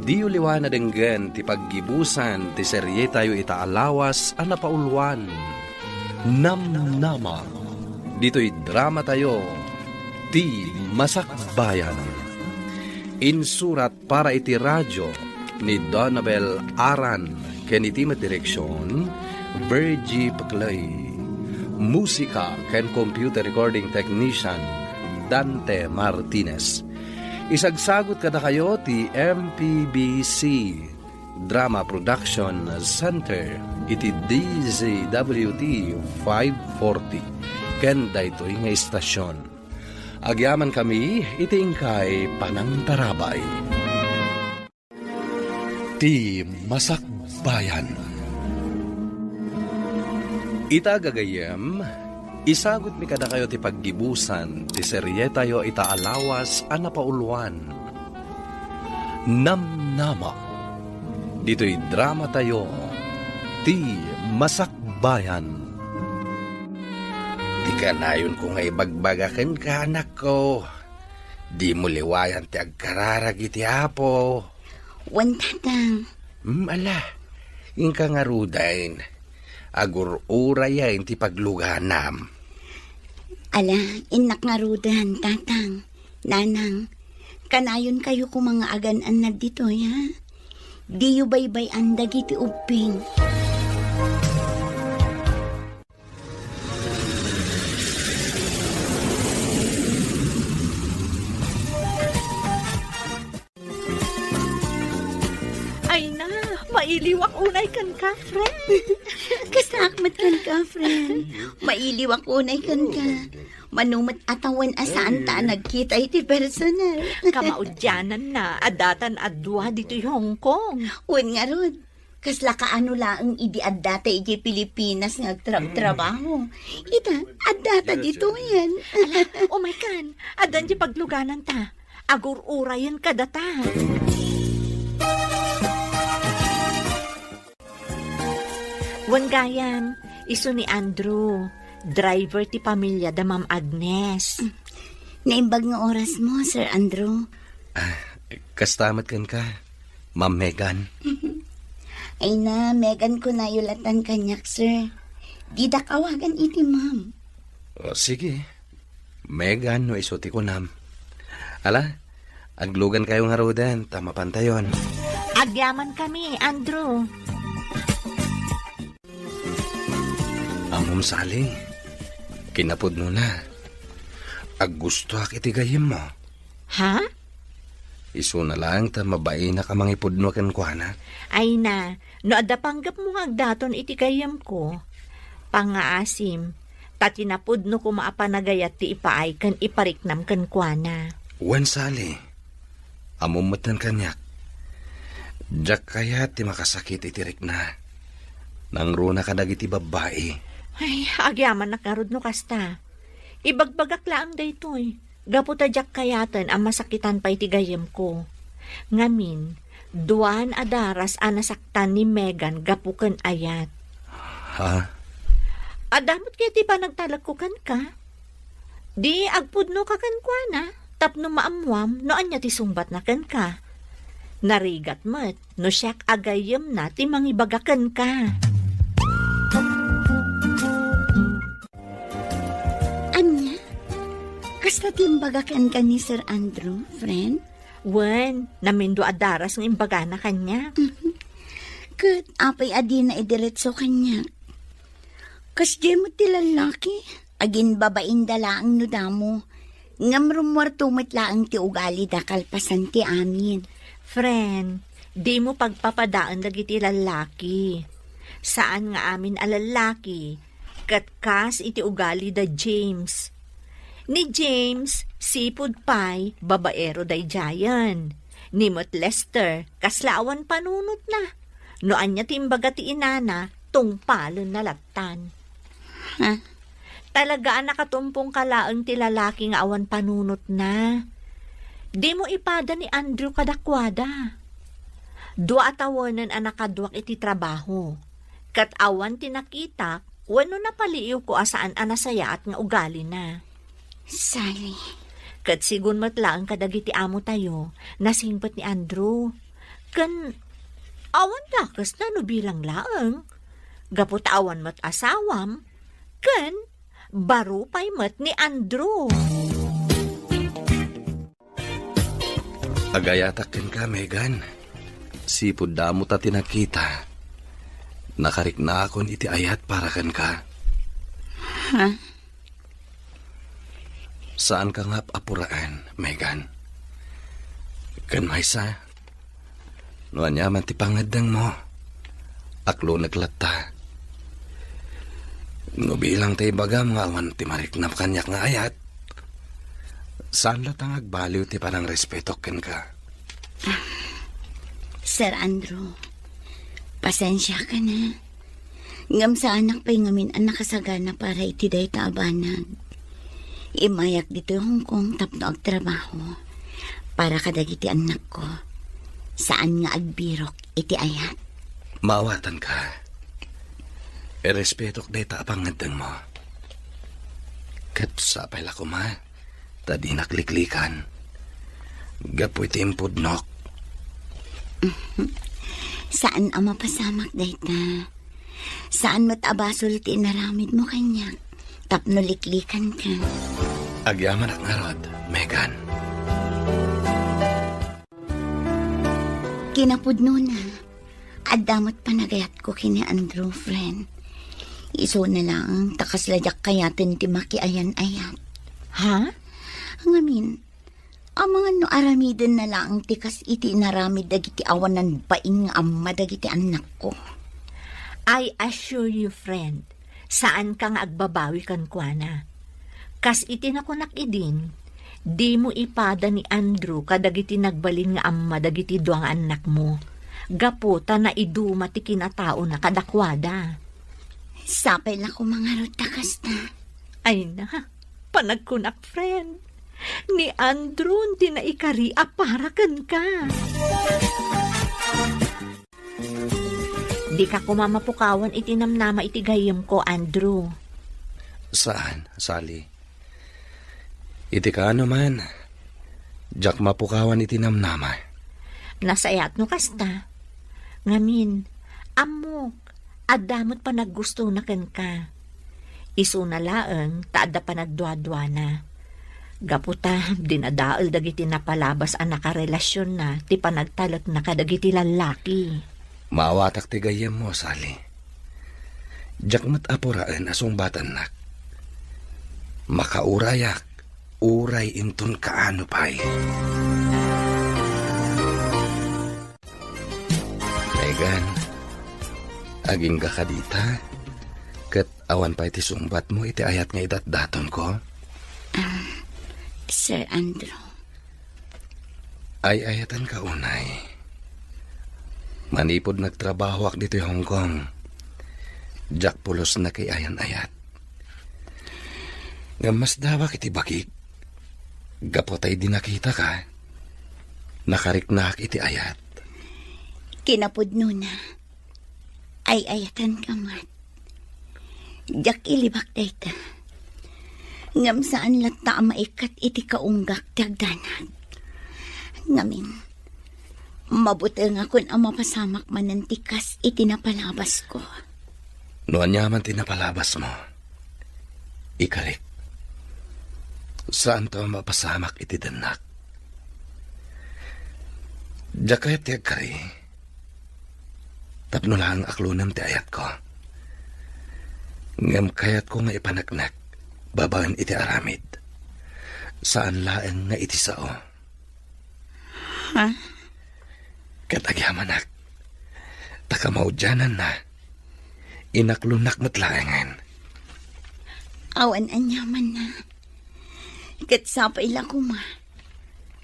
diyo liwan a denggen ti paggibusan ti serietayo ita a lawas a napauluan, Namnama. Ditoy dramatayo, Ti Masakbayan. Insurat para iti radio ni Donabel Aran ken iti met direksion, Virgie Peclay. Musika ken computer recording technician, Dante Martinez. Isagsagut kadakayo ti M P B C Drama Production Center iti D Z W T five forty ken daytoy nga istasyon. Agyamankami iti inkay panangtarabay. Ti Masakbayan. Ita gagayyem, isagutmi kadakayo ti paggibusan ti serietayo ita a lawas a napauluan, Namnama. Ditoy dramatayo, Ti Masakbayan. Ti kanayonko nga ibagbaga kenka, anakko, dimo liwayan ti agkararag iti Apo. Wen, tatang. Hmm, ala, inka ngaruden. Agur-urayem ti pagluganam. Ala, innak ngaruden, tatang. Nanang, kanayonkayo koma nga agan-annad ditoy, ha? Diyo baybay-an dagiti ubbing. Ay na, Mailiwak unay kenka, friend. Kastaak met kenka, friend. Mailiwak unay kenka. Mano met a tawen a saanta a nagkita iti personal. Kamaudiananna, addatan a dua ditoy Hong Kong. Wen ngarud, kasla kaano laeng idi addata idiay Pilipinas nga agtrabtrabaho. Ita, addata ditoyen. Ala, umaykan. Addan diay paglugananta. Agur-urayen kadata. Wen gayam, isu ni Andrew, driver ti pamilya da Ma'am Agnes. Naimbag nga orasmo, Sir Andrew. Ah, kasta met kenka, Ma'am Megan. Ay na, Megan kunayo latan kaniak, sir. Didak awagan iti ma'am. O, sige. Megan no isu ti kunam. Ala, aglugankayo ngaruden ta mapantayon. Agyamankami, Andrew. Ammom, Sally, kinapudnona, aggustoak iti gayyemmo. Ha? Isuna laeng ta mabainak a mangipudno kenkuana. Ay na, no adda panggepmo nga agdaton iti gayyemko, pangngaasim, ta kinapudno koma a panagayat ti ipaay ken ipariknam kenkuana. Wen, Sally, ammom metten kaniak. Diak kayat ti makasakit iti rikna. Nangruna kadagiti babbai. Ay, agyamanak ngarud no kasta. Ibagbagak laeng daytoy. Gapu ta diak kayaten a masakitan pay ti gayyemko. Ngamin, duan a daras a nasaktan ni Megan gapu ken ayat. Ha? Adda met ketdi panagtalekko kenka. Di agpudnoka kenkuana tapno maammuam no ania ti sungbatna kenka. Narigat met no siak a gayyemna ti mangibaga kenka. Ania? Kasta ti imbaga kenka ni Sir Andrew, friend? Wen, namindua a daras nga imbagana kaniak. Mhm. Ket apay a dina idiretso kaniak? Kasdiay met ti lallaki, aginbabainda laeng no damo. Ngem rummuarto met laeng ti ugalida kalpasan ti amin. Friend, dimo pagpapadaen dagiti lallaki. Saan nga amin a lallaki, ket kas iti ugali da James. Ni James, sipud pay, babaero daydiayen. Ni met Lester, kasla awan panunotna. No ania ti imbaga ti inana, tungpalenna lattan. Ha? Talaga a nakatumpongka laeng ti lalaki nga awan panunotna. Dimo ipada ni Andrew kadakuada. Dua a tawenen a nakaduak iti trabaho. Ket awan ti nakitak wenno napaliiwko a saan a nasayaat nga ugalina. Sally. Ket sigun met laeng kadagiti amotayo, nasingpet ni Andrew. Ken awan dakesna no bilang laeng. Gapu ta awan met asawam, ken baro pay met ni Andrew. Agayatak kenka, Megan. Sipud damo ta ti nakita. Nakariknaakon iti ayat para kenka. Ha? Saanka nga ap-apuraen, Megan. Ken maysa, no ania man ti pangngeddengmo, aklonek latta. No bilang ta ibagam nga awan ti mariknam kaniak nga ayat, saan latta nga agbaliw ti panangrespetok kenka. Sir Andrew, pasensiaka na. Ngem saanak pay ngamin a nakasagana para iti dayta a banag. Immayak ditoy Hong Kong tapno agtrabaho para kadagiti annakko. Saan nga agbirok iti ayat. Maawatanka. Irespetok dayta a pangngeddengmo. Ket sapay la koma ta dinak liklikan. Gapu iti impudnok. Saan a mapasamak dayta. Saan met a basol ti inaramidmo kaniak tapno liklikanka. Agyamanak ngarud, Megan. Kinapudnona, adda met panagayatko ken ni Andrew, friend. Isuna laeng ta kasla diak kayaten ti makiayan-ayat. Ha? Ngamin, Amangan no aramidenna laeng ti kas iti inaramid dagiti awanan bain nga amma dagiti annakko. I assure you, friend, saanka nga agbabawi kenkuana. Kas iti nakunak idin, dimo ipada ni Andrew kadagiti nagbalin nga amma dagiti dua nga annakmo, gapu ta naiduma ti kinataona kadakuada. Sapay la koma ngarud ta kasta. Ay na, panagkunak, friend. Ni Andrew ti naikari a para kenka. Dika koma mapukawan iti namnama iti gayyemko, Andrew. Saan, Sally? Iti kaano man, diak mapukawan iti namnama. Nasayaat no kasta. Ngamin, ammok, adda met panaggustona kenka. Isuna laeng ta adda panagduaduana. Gapu ta dinadael dagiti napalabas a nakarelasionna ti panagtalekna kadagiti lallaki. Maawatak ti gayyemmo, Sally. Diak met apuraen a sungbatannak. Makaurayak, uray inton kaano pay. Megan, agingga kadi ita, ket awan pay ti sungbatmo iti ayat nga idatdatonko? Ah, Sir Andrew. Ay-ayatenka unay. Manipud nagtrabahoak ditoy Hong Kong, diak pulos nakiayan-ayat. Ngem masdawak iti bagik, gapu ta idi nakitaka, nakariknaak iti ayat. Kinapudnona, ay-ayatenka met. Diak ilibak dayta. Ngem saan latta a maikkat iti kaunggak ti agdanag. Ngamin, mabutengakon a mapasamak manen ti kas iti napalabasko. No aniaman ti napalabasmo, ikarik. Saanto a mapasamak iti dennak. Diak kayat ti agkari. Tapno laeng aklonem ti ayatko. Ngem kayatko nga ipaneknek babaen iti aramid. Saan laeng nga iti sao. Ha? Ket agyamanak, ta kamaudiananna, inaklonak met laengen. Awan aniamanna. Ket sapay la koma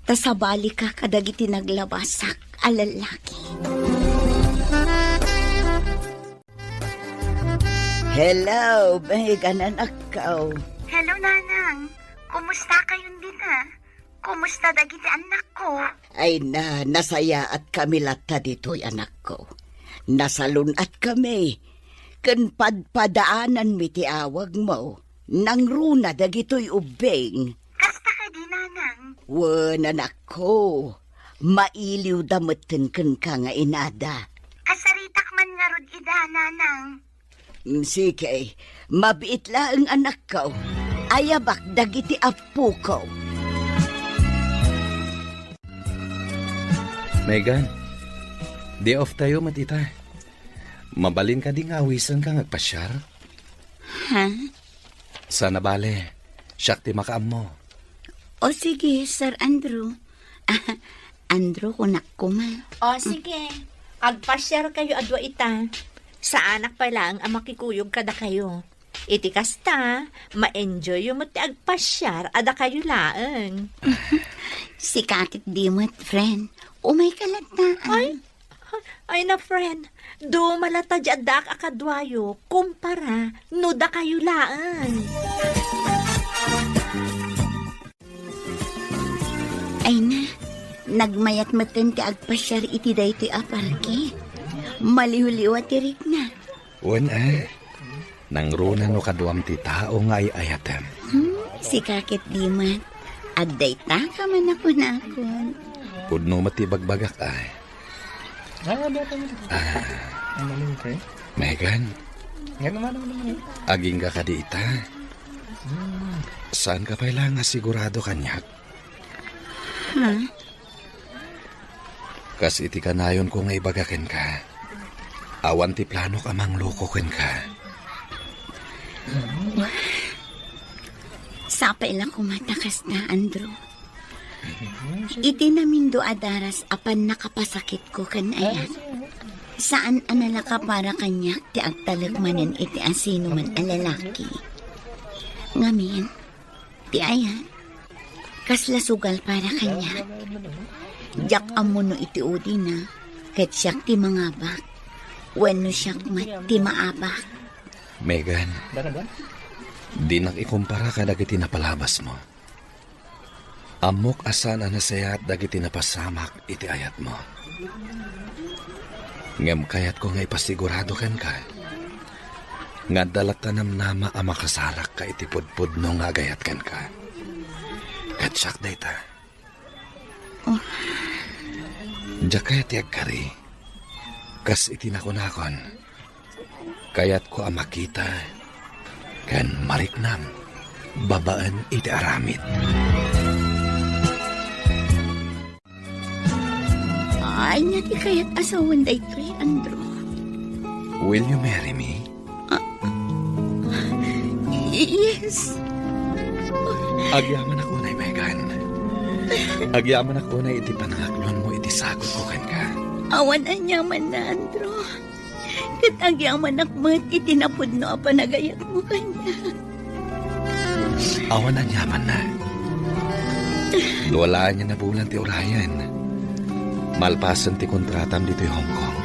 ta sabalika kadagiti naglabasak a lallaki. Hello, Megan, anakko. Hello, Nanang. Kumusta kayon dita? Kumusta dagiti annakko? Ay na, nasayaatkami latta ditoy, anakko. Nasalun-atkami ken padpadaananmi ti awagmo. Nangruna dagitoy ubbing. Kasta kadi, Nanang? Wen, anakko. Mailiwda metten kenka nga inada. Kasaritak man ngarud ida, Nanang. Mm, sige. Mabiit laeng, anakko. Ayabak dagiti appoko. Megan, day off tayo met ita. Mabalin kadi nga awisenka nga agpasiar? Ha? Saan a bale, siak ti makaammo. O sige, Sir Andrew. Andrew, kunak koma. O sige, agpasiarkayo a dua ita. Saanak pay laeng a makikuyog kadakayo. Iti kasta, ma-enjoyyo met ti agpasiar a dakayo laeng. Sika ket di met, friend. Umayka latta, ah. Ay, Ay na, friend, duma latta di addaak a kaduayo kumpara no dakayo laeng. Ay na, nagmayat metten ti agpasiar iti daytoy a parke. Maliwliwa ti rikna. Wen, a. Nangruna no kaduam ti tao nga ay-ayatem. Hmm, sika ket di met. Agdaytaka man a kunakon. Pudno met ti bagbagak, ay. Ah, dati mo. Ah. Ang maling, pre. Megan. Nga naman, naman, naman. Agingga kadi ita. Hmm. Saan ka pay la nga sigurado kaniak? Ha? Kas iti kanayonko nga ibaga kenka, awan ti planok a mangloko kenka. Sapay la koma ta kasta, Andrew. Iti namindo a daras a pannakapasakitko ken Ayat, saan a nalaka para kaniak ti agtalek manen iti asinoman a lalaki. Ngamin, ti Ayat, kasla sugal para kaniak. Diak ammo no iti udina, ket siak ti mangabak, wenno siak met ti maabak. Megan, dinak ikumpara kadagiti napalabasmo. Ammok a saan a nasayaat dagiti napasamak iti ayatmo. Ngem kayatko nga ipasigurado kenka nga adda latta namnama a makasarakka iti pudpudno nga agayat kenka. Ket siak dayta. Oh. Diak kayat ti agkari. Kas iti nakunakon, kayatko a makita ken mariknam babaen iti aramid. Ania ti kayat a sawen daytoy, Andrew? Will you marry me? Ah, yes. Agyamanak unay, Megan. Agyamanak unay iti panangaklonmo iti sagutko kenka. Awan aniamanna, Andrew. Ket agyamanak met iti napudno a panagayatmo kaniak. Awan aniamanna. Dua laeng a bulan ti urayen. Malpasen ti kontratam ditoy Hong Kong.